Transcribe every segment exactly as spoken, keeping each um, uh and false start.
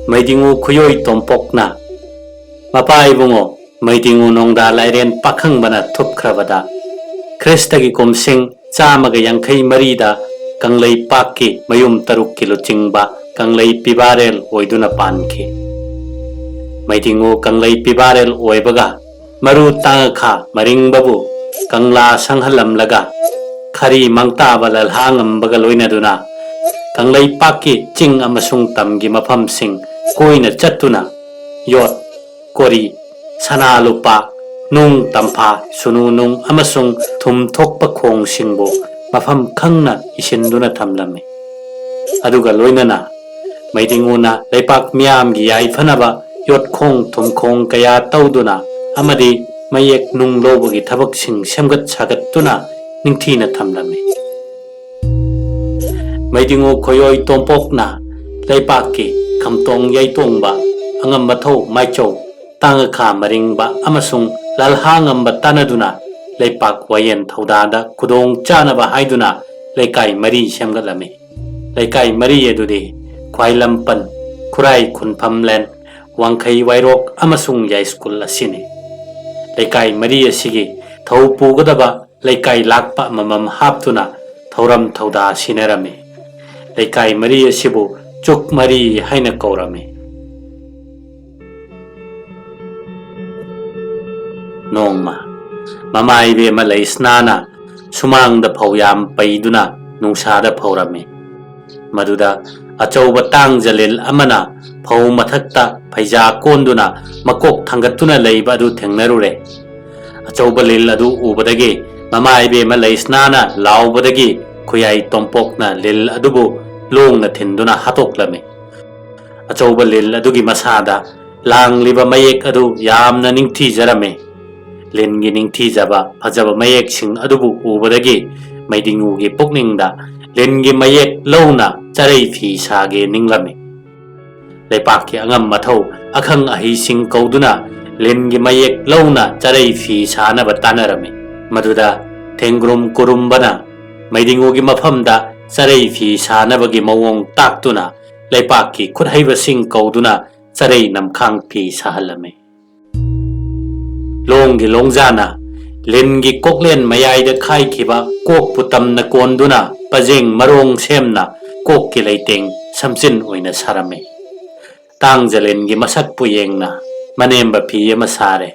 ꯃꯩꯗꯤꯡꯉꯨ ꯈꯨꯌꯣꯏ ꯇꯣꯝꯄꯣꯛꯅ, "ꯃꯄꯥ ꯏꯕꯨꯡꯉꯣ, ꯃꯩꯗꯤꯡꯉꯨ ꯅꯣꯡꯗꯥ ꯂꯥꯏꯔꯦꯟ ꯄꯥꯈꯪꯕꯅ ꯊꯨꯞꯈ꯭ꯔꯕꯗ, ꯈ꯭ꯔꯤꯁꯇꯒꯤ ꯀꯨꯝꯁꯤꯡ ꯆꯥꯝꯃꯒ ꯌꯥꯡꯈꯩ ꯃꯔꯤꯗ ꯀꯪꯂꯩꯄꯥꯛꯀꯤ ꯃꯌꯨꯝ ꯇꯔꯨꯛꯀꯤ ꯂꯨꯆꯤꯡꯕ ꯀꯪꯂꯩ ꯄꯤꯕꯥꯔꯦꯜ ꯑꯣꯏꯗꯨꯅ ꯄꯥꯟꯈꯤ꯫ ꯃꯩꯗꯤꯡꯉꯨ ꯀꯪꯂꯩ ꯄꯤꯕꯥꯔꯦꯜ ꯑꯣꯏꯕꯒ ꯃꯔꯨ ꯇꯥꯡꯉꯈꯥ ꯃꯔꯤꯡꯕꯕꯨ ꯀꯪꯂꯥ ꯁꯪꯍꯜꯂꯝꯂꯒ ꯈꯔꯤ ꯃꯪꯇꯥꯕ ꯂꯜꯍꯥ ꯉꯝꯕꯒ ꯂꯣꯏꯅꯗꯨꯅ ꯀꯪꯂꯩꯄꯥꯛꯀꯤ ꯆꯤꯡ ꯑꯃꯁꯨꯡ ꯇꯝꯒꯤ ꯃꯐꯝꯁꯤꯡ ꯀꯣꯏꯅ ꯆꯠꯇꯨꯅ ꯌꯣꯠ, ꯀꯣꯔꯤ, ꯁꯅꯥ ꯂꯨꯄꯥ, ꯅꯨꯡ ꯇꯝꯐꯥ, ꯁꯨꯅꯨ ꯅꯨꯡ ꯑꯃꯁꯨꯡ ꯊꯨꯝ ꯊꯣꯛꯄ ꯈꯣꯡꯁꯤꯡꯕꯨ ꯃꯐꯝ ꯈꯪꯅ ꯏꯁꯤꯟꯗꯨꯅ ꯊꯝꯂꯝꯃꯤ꯫ ꯑꯗꯨꯒ ꯂꯣꯏꯅꯅ ꯃꯩꯗꯤꯡꯉꯨꯅ ꯂꯩꯄꯥꯛ ꯃꯤꯌꯥꯝꯒꯤ ꯌꯥꯏꯐꯅꯕ ꯌꯣꯠꯈꯣꯡ ꯊꯨꯝꯈꯣꯡ ꯀꯌꯥ ꯇꯧꯗꯨꯅ ꯑꯃꯗꯤ ꯃꯌꯦꯛ ꯅꯨꯡ ꯂꯧꯕꯒꯤ ꯊꯕꯛꯁꯤꯡ ꯁꯦꯝꯒꯠ ꯁꯥꯒꯠꯇꯨꯅ ꯅꯤꯡꯊꯤꯅ ꯊꯝꯂꯝꯃꯤ꯫ ꯃꯩꯗꯤꯡꯉꯨ ꯈꯣꯌꯣꯏ ꯇꯣꯝꯄꯣꯛꯅ ꯂꯩꯄꯥꯛꯀꯤ ꯈꯝꯇꯣꯡ ꯌꯩꯇꯣꯡꯕ, ꯑꯉꯝ ꯃꯊꯧ ꯃꯥꯏꯆꯧ, ꯇꯥꯡꯉꯈꯥ ꯃꯔꯤꯡꯕ ꯑꯃꯁꯨꯡ ꯂꯜꯍꯥ ꯉꯝꯕ ꯇꯥꯟꯅꯗꯨꯅ ꯂꯩꯄꯥꯛ ꯋꯥꯌꯦꯟ ꯊꯧꯗꯥꯗ ꯈꯨꯗꯣꯡ ꯆꯥꯅꯕ ꯍꯥꯏꯗꯨꯅ ꯂꯩꯀꯥꯏ ꯃꯔꯤ ꯁꯦꯝꯒꯠꯂꯝꯃꯤ꯫ ꯂꯩꯀꯥꯏ ꯃꯔꯤ ꯑꯗꯨꯗꯤ ꯈ꯭ꯋꯥꯏꯂꯝꯄꯟ, ꯈꯨꯔꯥꯏ ꯈꯨꯟꯐꯝꯂꯦꯟ, ꯋꯥꯡꯈꯩ ꯋꯥꯏꯔꯣꯛ ꯑꯃꯁꯨꯡ ꯌꯥꯏꯁ꯭ꯀꯨꯜ ꯑꯁꯤꯅꯤ꯫ ꯂꯩꯀꯥꯏ ꯃꯔꯤ ꯑꯁꯤꯒꯤ ꯊꯧ ꯄꯨꯒꯗꯕ ꯂꯩꯀꯥꯏ ꯂꯥꯛꯄ ꯑꯃꯃꯝ ꯍꯥꯞꯇꯨꯅ ꯊꯧꯔꯝ ꯊꯧꯗꯥ ꯁꯤꯟꯅꯔꯝꯃꯤ꯫ ꯂꯩꯀꯥꯏ ꯃꯔꯤ ꯑꯁꯤꯕꯨ ꯆꯨꯛ ꯃꯔꯤ ꯍꯥꯏꯅ ꯀꯧꯔꯝꯃꯤ꯫ ꯅꯣꯡꯃ ꯃꯃꯥ ꯏꯕꯦꯝꯃ ꯂꯩꯁꯅꯥꯅ ꯁꯨꯃꯥꯡꯗ ꯐꯧ ꯌꯥꯝ ꯄꯩꯗꯨꯅ ꯅꯨꯡꯁꯥꯗ ꯐꯧꯔꯝꯃꯤ꯫ ꯃꯗꯨꯗ ꯑꯆꯧꯕ ꯇꯥꯡꯖ ꯂꯤꯜ ꯑꯃꯅ ꯐꯧ ꯃꯊꯛꯇ ꯐꯩꯖꯥ ꯀꯣꯟꯗꯨꯅ ꯃꯀꯣꯛ ꯊꯥꯡꯒꯠꯇꯨꯅ ꯂꯩꯕ ꯑꯗꯨ ꯊꯦꯡꯅꯔꯨꯔꯦ꯫ ꯑꯆꯧꯕ ꯂꯤꯜ ꯑꯗꯨ ꯎꯕꯗꯒꯤ ꯃꯃꯥ ꯏꯕꯦꯝꯃ ꯂꯩꯁꯅꯥꯅ ꯂꯥꯎꯕꯗꯒꯤ ꯈꯨꯌꯥꯏ ꯇꯣꯝꯄꯣꯛꯅ ꯂꯤꯜ ꯑꯗꯨꯕꯨ ꯂꯣꯡꯅ ꯊꯤꯟꯗꯨꯅ ꯍꯥꯠꯇꯣꯛꯂꯝꯃꯤ꯫ ꯑꯆꯧꯕ ꯂꯤꯜ ꯑꯗꯨꯒꯤ ꯃꯁꯥꯗ ꯂꯥꯡꯂꯤꯕ ꯃꯌꯦꯛ ꯑꯗꯨ ꯌꯥꯝꯅ ꯅꯤꯡꯊꯤꯖꯔꯝꯃꯤ꯫ ꯂꯤꯟꯒꯤ ꯅꯤꯡꯊꯤꯖꯕ ꯐꯖꯕ ꯃꯌꯦꯛꯁꯤꯡ ꯑꯗꯨꯕꯨ ꯎꯕꯗꯒꯤ ꯃꯩꯗꯤꯡꯉꯨꯒꯤ ꯄꯨꯛꯅꯤꯡꯗ ꯂꯤꯟꯒꯤ ꯃꯌꯦꯛ ꯂꯧꯅ ꯆꯔꯩ ꯐꯤ ꯁꯥꯒꯦ ꯅꯤꯡꯂꯝꯃꯤ꯫ ꯂꯩꯄꯥꯛꯀꯤ ꯑꯉꯝ ꯃꯊꯧ ꯑꯈꯪ ꯑꯍꯩꯁꯤꯡ ꯀꯧꯗꯨꯅ ꯂꯤꯟꯒꯤ ꯃꯌꯦꯛ ꯂꯧꯅ ꯆꯔꯩ ꯐꯤ ꯁꯥꯅꯕ ꯇꯥꯟꯅꯔꯝꯃꯤ꯫ ꯃꯗꯨꯗ ꯊꯦꯡꯒ꯭ꯔꯨꯝ ꯀꯨꯔꯨꯝꯕꯅ ꯃꯩꯗꯤꯡꯉꯨꯒꯤ ꯃꯐꯝꯗ ꯆꯔꯩ ꯐꯤ ꯁꯥꯅꯕꯒꯤ ꯃꯑꯣꯡ ꯇꯥꯛꯇꯨꯅ ꯂꯩꯄꯥꯛꯀꯤ ꯈꯨꯠꯍꯩꯕꯁꯤꯡ ꯀꯧꯗꯨꯅ ꯆꯔꯩ ꯅꯝꯈꯥꯡ ꯐꯤ ꯁꯥꯍꯜꯂꯝꯃꯤ꯫ ꯂꯣꯡꯒꯤ ꯂꯣꯡꯖꯥꯅ ꯂꯤꯟꯒꯤ ꯀꯣꯛꯂꯦꯟ ꯃꯌꯥꯏꯗ ꯈꯥꯏꯈꯤꯕ ꯀꯣꯛꯄꯨ ꯇꯝꯅ ꯀꯣꯟꯗꯨꯅ ꯄꯖꯦꯡ ꯃꯔꯣꯡ ꯁꯦꯝꯅ ꯀꯣꯛꯀꯤ ꯂꯩꯇꯦꯡ ꯁꯝꯆꯤꯟ ꯑꯣꯏꯅ ꯁꯥꯔꯝꯃꯤ꯫ ꯇꯥꯡꯖꯂꯤꯟꯒꯤ ꯃꯁꯛꯄꯨ ꯌꯦꯡꯅ ꯃꯅꯦꯝꯕ ꯐꯤ ꯑꯃ ꯁꯥꯔꯦ꯫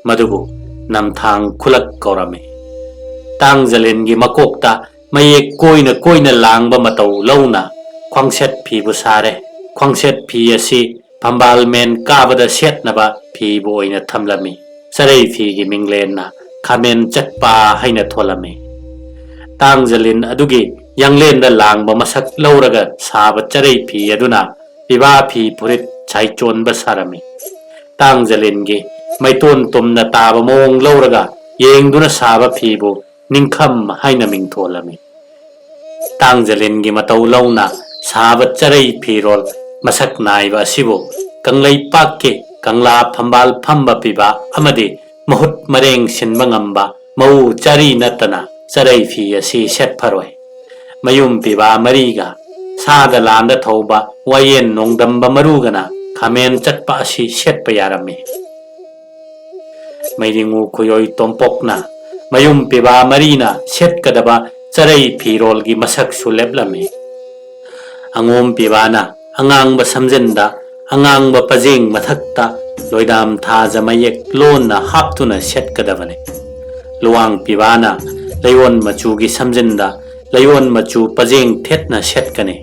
ꯃꯗꯨꯕꯨ ꯅꯝꯊꯥꯡ ꯈꯨꯂꯛ ꯀꯧꯔꯝꯃꯤ꯫ ꯇꯥꯡꯖꯂꯤꯟꯒꯤ ꯃꯀꯣꯛꯇ ꯃꯌꯦꯛ ꯀꯣꯏꯅ ꯀꯣꯏꯅ ꯂꯥꯡꯕ ꯃꯇꯧ ꯂꯧꯅ ꯈ꯭ꯋꯥꯡꯁꯦꯠ ꯐꯤꯕꯨ ꯁꯥꯔꯦ꯫ ꯈ꯭ꯋꯥꯡꯁꯦꯠ ꯐꯤ ꯑꯁꯤ ꯐꯝꯕꯥꯜ ꯃꯦꯟ ꯀꯥꯕꯗ ꯁꯦꯠꯅꯕ ꯐꯤꯕꯨ ꯑꯣꯏꯅ ꯊꯝꯂꯝꯃꯤ꯫ ꯆꯔꯩ ꯐꯤꯒꯤ ꯃꯤꯡꯂꯦꯟꯅ ꯈꯥꯃꯦꯟ ꯆꯠꯄ ꯍꯥꯏꯅ ꯊꯣꯜꯂꯝꯃꯤ꯫ ꯇꯥꯡꯖꯂꯤꯟ ꯑꯗꯨꯒꯤ ꯌꯥꯡꯂꯦꯟꯗ ꯂꯥꯡꯕ ꯃꯁꯛ ꯂꯧꯔꯒ ꯁꯥꯕ ꯆꯔꯩ ꯐꯤ ꯑꯗꯨꯅ ꯄꯤꯕꯥ ꯐꯤ ꯐꯨꯔꯤꯠ ꯁꯥꯏꯆꯣꯟꯕ ꯁꯥꯔꯝꯃꯤ꯫ ꯇꯥꯡꯖꯂꯤꯟꯒꯤ ꯃꯩꯇꯣꯟ ꯇꯨꯝꯅ ꯇꯥꯕ ꯃꯑꯣꯡ ꯂꯧꯔꯒ ꯌꯦꯡꯗꯨꯅ ꯁꯥꯕ ꯐꯤꯕꯨ ꯅꯤꯡꯈꯝ ꯍꯥꯏꯅ ꯃꯤꯡꯊꯣꯜꯂꯝꯃꯤ꯫ ꯇꯥꯡꯖꯂꯤꯟꯒꯤ ꯃꯇꯧ ꯂꯧꯅ ꯁꯥꯕ ꯆꯔꯩ ꯐꯤꯔꯣꯜ ꯃꯁꯛ ꯅꯥꯏꯕ ꯑꯁꯤꯕꯨ ꯀꯪꯂꯩꯄꯥꯛꯀꯤ ꯀꯪꯂꯥ ꯐꯝꯕꯥꯜ ꯐꯝꯕ ꯄꯤꯕ ꯑꯃꯗꯤ ꯃꯍꯨꯠ ꯃꯔꯦꯡ ꯁꯤꯟꯕ ꯉꯝꯕ ꯃꯎ ꯆꯥꯔꯤ ꯅꯠꯇꯅ ꯆꯔꯩ ꯐꯤ ꯑꯁꯤ ꯁꯦꯠꯐꯔꯣꯏ꯫ ꯃꯌꯨꯝ ꯄꯤꯕ ꯃꯔꯤꯒ ꯁꯥꯗ ꯂꯥꯟꯗ ꯊꯧꯕ ꯋꯥꯌꯦꯟ ꯅꯣꯡꯗꯝꯕ ꯃꯔꯨꯒꯅ ꯈꯥꯃꯦꯟ ꯆꯠꯄ ꯑꯁꯤ ꯁꯦꯠꯄ ꯌꯥꯔꯝꯃꯤ꯫ ꯃꯩꯔꯤꯉꯨ ꯈꯨꯌꯣꯏ ꯇꯣꯝꯄꯣꯛꯅ ꯃꯌꯨꯝ ꯄꯤꯕ ꯃꯔꯤꯅ ꯁꯦꯠꯀꯗꯕ ꯆꯔꯩ ꯐꯤꯔꯣꯜꯒꯤ ꯃꯁꯛꯁꯨ ꯂꯦꯞꯂꯝꯃꯤ꯫ ꯑꯉꯣꯝ ꯄꯤꯕꯥꯅ ꯑꯉꯥꯡꯕ ꯁꯝꯖꯤꯟꯗ ꯑꯉꯥꯡꯕ ꯄꯖꯦꯡ ꯃꯊꯛꯇ ꯂꯣꯏꯗꯥꯝ ꯊꯥꯖ ꯃꯌꯦꯛ ꯂꯣꯟꯅ ꯍꯥꯞꯇꯨꯅ ꯁꯦꯠꯀꯗꯕꯅꯤ꯫ ꯂꯨꯋꯥꯡ ꯄꯤꯕꯥꯅ ꯂꯩꯌꯣꯟ ꯃꯆꯨꯒꯤ ꯁꯝꯖꯤꯟꯗ ꯂꯩꯌꯣꯟ ꯃꯆꯨ ꯄꯖꯦꯡ ꯊꯦꯠꯅ ꯁꯦꯠꯀꯅꯤ꯫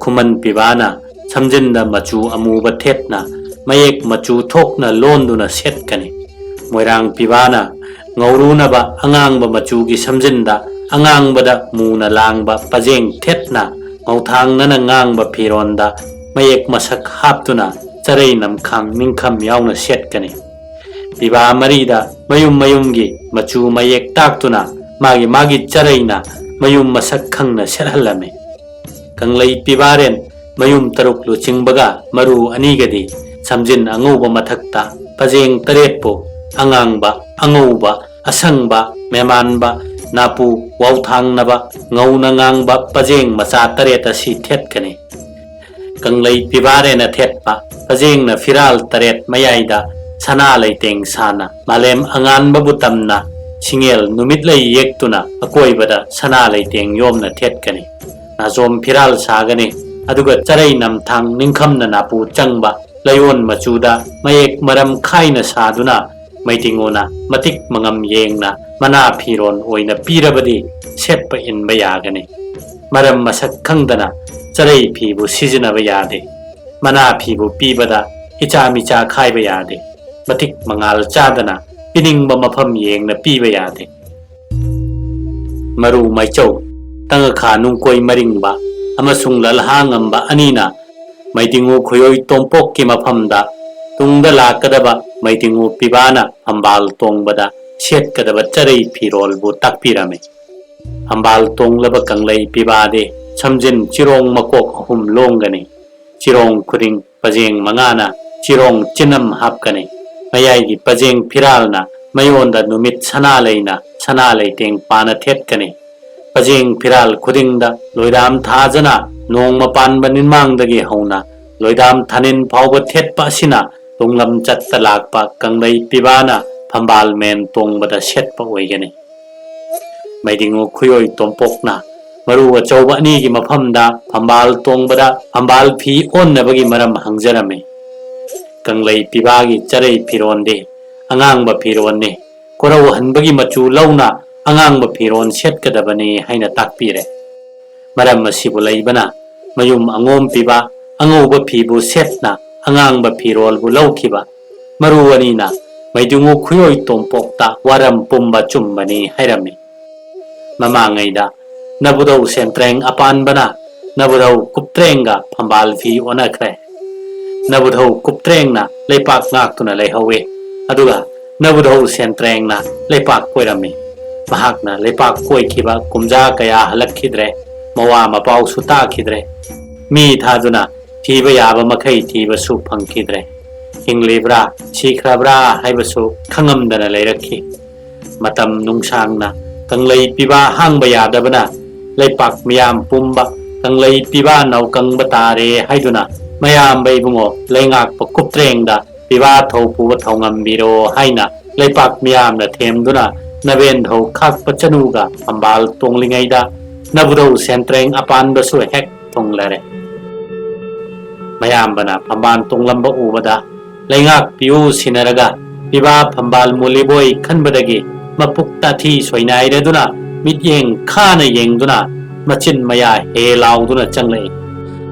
ꯈꯨꯃꯟ ꯄꯤꯕꯥꯅ ꯁꯝꯖꯤꯟꯗ ꯃꯆꯨ ꯑꯃꯨꯕ ꯊꯦꯠꯅ ꯃꯌꯦꯛ ꯃꯆꯨ ꯊꯣꯛꯅ ꯂꯣꯟꯗꯨꯅ ꯁꯦꯠꯀꯅꯤ꯫ ꯃꯣꯏꯔꯥꯡ ꯄꯤꯕꯥꯅ ꯉꯧꯔꯨꯅꯕ ꯑꯉꯥꯡꯕ ꯃꯆꯨꯒꯤ ꯁꯝꯖꯤꯟꯗ ꯑꯉꯥꯡꯕꯗ ꯃꯨꯅ ꯂꯥꯡꯕ ꯄꯖꯦꯡ ꯊꯦꯠꯅ ꯉꯧꯊꯥꯡꯅꯅ ꯉꯥꯡꯕ ꯐꯤꯔꯣꯟꯗ ꯃꯌꯦꯛ ꯃꯁꯛ ꯍꯥꯞꯇꯨꯅ ꯆꯔꯩ ꯅꯝꯈꯥꯡ ꯅꯤꯡꯈꯝ ꯌꯥꯎꯅ ꯁꯦꯠꯀꯅꯤ꯫ ꯄꯤꯕꯥ ꯃꯔꯤꯗ ꯃꯌꯨꯝ ꯃꯌꯨꯝꯒꯤ ꯃꯆꯨ ꯃꯌꯦꯛ ꯇꯥꯛꯇꯨꯅ ꯃꯥꯒꯤ ꯃꯥꯒꯤ ꯆꯔꯩꯅ ꯃꯌꯨꯝ ꯃꯁꯛ ꯈꯪꯅ ꯁꯦꯠꯍꯜꯂꯝꯃꯤ꯫ ꯀꯪꯂꯩ ꯄꯤꯕꯥꯔꯦꯟ ꯃꯌꯨꯝ ꯇꯔꯨꯛ ꯂꯨꯆꯤꯡꯕꯒ ꯃꯔꯨ ꯑꯅꯤꯒꯗꯤ ꯁꯝꯖꯤꯟ ꯑꯉꯧꯕ ꯃꯊꯛꯇ ꯄꯖꯦꯡ ꯇꯔꯦꯠꯄꯨ ꯑꯉꯥꯡꯕ, ꯑꯉꯧꯕ, ꯑꯁꯪꯕ, ꯃꯦꯃꯥꯟꯕ, ꯅꯥꯄꯨ, ꯋꯥꯎꯊꯥꯡꯅꯕ, ꯉꯧꯅ ꯉꯥꯡꯕ ꯄꯖꯦꯡ ꯃꯆꯥ ꯇꯔꯦꯠ ꯑꯁꯤ ꯊꯦꯠꯀꯅꯤ꯫ ꯀꯪꯂꯩ ꯄꯤꯕꯥꯔꯦꯅ ꯊꯦꯠꯄ ꯄꯖꯦꯡꯅ ꯐꯤꯔꯥꯜ ꯇꯔꯦꯠ ꯃꯌꯥꯏꯗ ꯁꯅꯥ ꯂꯩꯇꯦꯡ ꯁꯥꯅ ꯃꯥꯂꯦꯝ ꯑꯉꯥꯟꯕꯕꯨ ꯇꯝꯅ ꯁꯤꯡꯉꯦꯜ ꯅꯨꯃꯤꯠꯂꯩ ꯌꯦꯛꯇꯨꯅ ꯑꯀꯣꯏꯕꯗ ꯁꯅꯥ ꯂꯩꯇꯦꯡ ꯌꯣꯝꯅ ꯊꯦꯠꯀꯅꯤ꯫ ꯅꯥꯆꯣꯝ ꯐꯤꯔꯥꯜ ꯁꯥꯒꯅꯤ꯫ ꯑꯗꯨꯒ ꯆꯔꯩ ꯅꯝꯊꯥꯡ ꯅꯤꯡꯈꯝꯅ ꯅꯥꯄꯨ ꯆꯪꯕ ꯂꯩꯌꯣꯟ ꯃꯆꯨꯗ ꯃꯌꯦꯛ ꯃꯔꯝ ꯈꯥꯏꯅ ꯁꯥꯗꯨꯅ ꯃꯩꯇꯤꯡꯉꯨꯅ ꯃꯇꯤꯛ ꯃꯉꯝ ꯌꯦꯡꯅ ꯃꯅꯥ ꯐꯤꯔꯣꯟ ꯑꯣꯏꯅ ꯄꯤꯔꯕꯗꯤ ꯁꯦꯠꯄ ꯏꯟꯕ ꯌꯥꯒꯅꯤ꯫ ꯃꯔꯝ ꯃꯁꯛ ꯈꯪꯗꯅ ꯆꯔꯩ ꯐꯤꯕꯨ ꯁꯤꯖꯤꯟꯅꯕ ꯌꯥꯗꯦ꯫ ꯃꯅꯥ ꯐꯤꯕꯨ ꯄꯤꯕꯗ ꯏꯆꯥ ꯃꯤꯆꯥ ꯈꯥꯏꯕ ꯌꯥꯗꯦ꯫ ꯃꯇꯤꯛ ꯃꯉꯥꯜ ꯆꯥꯗꯅ ꯄꯤꯅꯤꯡꯕ ꯃꯐꯝ ꯌꯦꯡꯅ ꯄꯤꯕ ꯌꯥꯗꯦ꯫ ꯃꯔꯨ ꯃꯩꯆꯧ, ꯇꯉꯈꯥ ꯅꯨꯡꯀꯣꯏ ꯃꯔꯤꯡꯕ ꯑꯃꯁꯨꯡ ꯂꯜꯍꯥ ꯉꯝꯕ ꯑꯅꯤꯅ ꯃꯩꯗꯤꯡꯉꯨ ꯈꯨꯌꯣꯏ ꯇꯣꯝꯄꯣꯛꯀꯤ ꯃꯐꯝꯗ ꯇꯨꯡꯗ ꯂꯥꯛꯀꯗꯕ ꯃꯩꯗꯤꯡꯉꯨ ꯄꯤꯕꯥꯅ ꯐꯝꯕꯥꯜ ꯇꯣꯡꯕꯗ ꯁꯦꯠꯀꯗꯕ ꯆꯔꯩ ꯐꯤꯔꯣꯜꯕꯨ ꯇꯥꯛꯄꯤꯔꯝꯃꯤ꯫ ꯐꯝꯕꯥꯜ ꯇꯣꯡꯂꯕ ꯀꯪꯂꯩ ꯄꯤꯕꯥꯗꯤ ꯁꯝꯖꯤꯟ ꯆꯤꯔꯣꯡ ꯃꯀꯣꯛ ꯑꯍꯨꯝ ꯂꯣꯡꯒꯅꯤ꯫ ꯆꯤꯔꯣꯡ ꯈꯨꯗꯤꯡ ꯄꯖꯦꯡ ꯃꯉꯥꯅ ꯆꯤꯔꯣꯡ ꯆꯤꯅꯝ ꯍꯥꯞꯀꯅꯤ꯫ ꯃꯌꯥꯏꯒꯤ ꯄꯖꯦꯡ ꯐꯤꯔꯥꯜꯅ ꯃꯌꯣꯟꯗ ꯅꯨꯃꯤꯠ ꯁꯅꯥ ꯂꯩꯅ ꯁꯅꯥ ꯂꯩꯇꯦꯡ ꯄꯥꯅ ꯊꯦꯠꯀꯅꯤ꯫ ꯄꯖꯦꯡ ꯐꯤꯔꯥꯜ ꯈꯨꯗꯤꯡꯗ ꯂꯣꯏꯗꯥꯝ ꯊꯥꯖꯅ ꯅꯣꯡꯃ ꯄꯥꯟꯕ ꯅꯤꯡꯃꯥꯡꯗꯒꯤ ꯍꯧꯅ ꯂꯣꯏꯗꯥꯝ ꯊꯥꯅꯤꯟ ꯐꯥꯎꯕ ꯊꯦꯠꯄ ꯑꯁꯤꯅ ꯇꯨꯡꯂꯝ ꯆꯠꯇ ꯂꯥꯛꯄ ꯀꯪꯂꯩ ꯄꯤꯕꯥꯅ ꯐꯝꯕꯥꯜ ꯃꯦꯟ ꯇꯣꯡꯕꯗ ꯁꯦꯠꯄ ꯑꯣꯏꯒꯅꯤ꯫ ꯃꯩꯗꯤꯡꯉꯨ ꯈꯨꯌꯣꯏ ꯇꯣꯝꯄꯣꯛꯅ ꯃꯔꯨ ꯑꯆꯧꯕ ꯑꯅꯤꯒꯤ ꯃꯐꯝꯗ ꯐꯝꯕꯥꯜ ꯇꯣꯡꯕꯗ ꯐꯝꯕꯥꯜ ꯐꯤ ꯑꯣꯟꯅꯕꯒꯤ ꯃꯔꯝ ꯍꯪꯖꯔꯝꯃꯤ꯫ ꯀꯪꯂꯩ ꯄꯤꯕꯥꯒꯤ ꯆꯔꯩ ꯐꯤꯔꯣꯟꯗꯤ ꯑꯉꯥꯡꯕ ꯐꯤꯔꯣꯟꯅꯤ꯫ ꯀꯣꯔꯧꯍꯟꯕꯒꯤ ꯃꯆꯨ ꯂꯧꯅ ꯑꯉꯥꯡꯕ ꯐꯤꯔꯣꯟ ꯁꯦꯠꯀꯗꯕꯅꯤ ꯍꯥꯏꯅ ꯇꯥꯛꯄꯤꯔꯦ꯫ ꯃꯔꯝ ꯑꯁꯤꯕꯨ ꯂꯩꯕꯅ ꯃꯌꯨꯝ ꯑꯉꯣꯝ ꯄꯤꯕ ꯑꯉꯧꯕ ꯐꯤꯕꯨ ꯁꯦꯠꯅ ꯑꯉꯥꯡꯕ ꯐꯤꯔꯣꯜꯕꯨ ꯂꯧꯈꯤꯕ ꯃꯔꯨ ꯑꯅꯤꯅ ꯃꯩꯗꯨꯉꯨ ꯈꯨꯌꯣꯏ ꯇꯣꯝꯄꯣꯛꯇ ꯋꯥꯔꯝ ꯄꯨꯝꯕ ꯆꯨꯝꯕꯅꯤ ꯍꯥꯏꯔꯝꯃꯤ꯫ ꯃꯃꯥꯡꯉꯩꯗ ꯅꯕꯨꯙꯧ ꯁꯦꯟꯇ꯭ꯔꯦꯡ ꯑꯄꯥꯟꯕꯅ ꯅꯕꯨꯙꯧ ꯀꯨꯞꯇ꯭ꯔꯦꯡꯒ ꯐꯝꯕꯥꯜ ꯐꯤ ꯑꯣꯟꯅꯈ꯭ꯔꯦ꯫ ꯅꯕꯨꯙꯧ ꯀꯨꯞꯇ꯭ꯔꯦꯡꯅ ꯂꯩꯄꯥꯛ ꯉꯥꯛꯇꯨꯅ ꯂꯩꯍꯧꯏ꯫ ꯑꯗꯨꯒ ꯅꯕꯨꯙꯧ ꯁꯦꯟꯇ꯭ꯔꯦꯡꯅ ꯂꯩꯄꯥꯛ ꯀꯣꯏꯔꯝꯃꯤ꯫ ꯃꯍꯥꯛꯅ ꯂꯩꯄꯥꯛ ꯀꯣꯏꯈꯤꯕ ꯀꯨꯝꯖꯥ ꯀꯌꯥ ꯍꯜꯂꯛꯈꯤꯗ꯭ꯔꯦ꯫ ꯃꯋꯥ ꯃꯄꯥꯎꯁꯨ ꯇꯥꯈꯤꯗ꯭ꯔꯦ꯫ ꯃꯤ ꯊꯥꯗꯨꯅ ꯊꯤꯕ ꯌꯥꯕ ꯃꯈꯩ ꯊꯤꯕꯁꯨ ꯐꯪꯈꯤꯗ꯭ꯔꯦ꯫ ꯍꯤꯡꯂꯤꯕ꯭ꯔꯥ ꯁꯤꯈ꯭ꯔꯕ꯭ꯔꯥ ꯍꯥꯏꯕꯁꯨ ꯈꯪꯉꯝꯗꯅ ꯂꯩꯔꯛꯈꯤ꯫ ꯃꯇꯝ ꯅꯨꯡꯁꯥꯡꯅ ꯀꯪꯂꯩ ꯄꯤꯕꯥ ꯍꯥꯡꯕ ꯌꯥꯗꯕꯅ ꯂꯩꯄꯥꯛ ꯃꯤꯌꯥꯝ ꯄꯨꯝꯕ ꯀꯪꯂꯩ ꯄꯤꯕꯥ ꯅꯥꯎꯀꯪꯕ ꯇꯥꯔꯦ ꯍꯥꯏꯗꯨꯅ ꯃꯌꯥꯝꯕ ꯏꯕꯨꯡꯉꯣ ꯂꯩꯉꯥꯛꯄ ꯀꯨꯞꯇ꯭ꯔꯦꯡꯗ ꯄꯤꯕꯥ ꯊꯧ ꯄꯨꯕ ꯊꯧꯉꯝꯕꯤꯔꯣ ꯍꯥꯏꯅ ꯂꯩꯄꯥꯛ ꯃꯤꯌꯥꯝꯅ ꯊꯦꯝꯗꯨꯅ ꯅꯕꯦꯟ ꯙꯧ ꯈꯥꯛꯄ ꯆꯅꯨꯒ ꯐꯝꯕꯥꯜ ꯇꯣꯡꯂꯤꯉꯩꯗ ꯅꯕꯨꯙꯧ ꯁꯦꯟꯇ꯭ꯔꯦꯡ ꯑꯄꯥꯟꯕꯁꯨ ꯍꯦꯛ ꯊꯨꯡꯂꯔꯦ꯫ ꯃꯌꯥꯝꯕꯅ ꯐꯝꯕꯥꯜ ꯇꯣꯡꯂꯝꯕ ꯎꯕꯗ ꯂꯩꯉꯥꯛꯄꯤꯌꯨ ꯁꯤꯟꯅꯔꯒ ꯄꯤꯕꯥ ꯐꯝꯕꯥꯜ ꯃꯨꯂꯤꯕꯣꯏ ꯈꯟꯕꯗꯒꯤ ꯃꯄꯨꯛ ꯇꯥꯊꯤ ꯁꯣꯏꯅꯥꯏꯔꯗꯨꯅ ꯃꯤꯠꯌꯦꯡ ꯈꯥꯅ ꯌꯦꯡꯗꯨꯅ ꯃꯆꯤꯟ ꯃꯌꯥ ꯍꯦ ꯂꯥꯎꯗꯨꯅ ꯆꯪꯂꯛꯏ꯫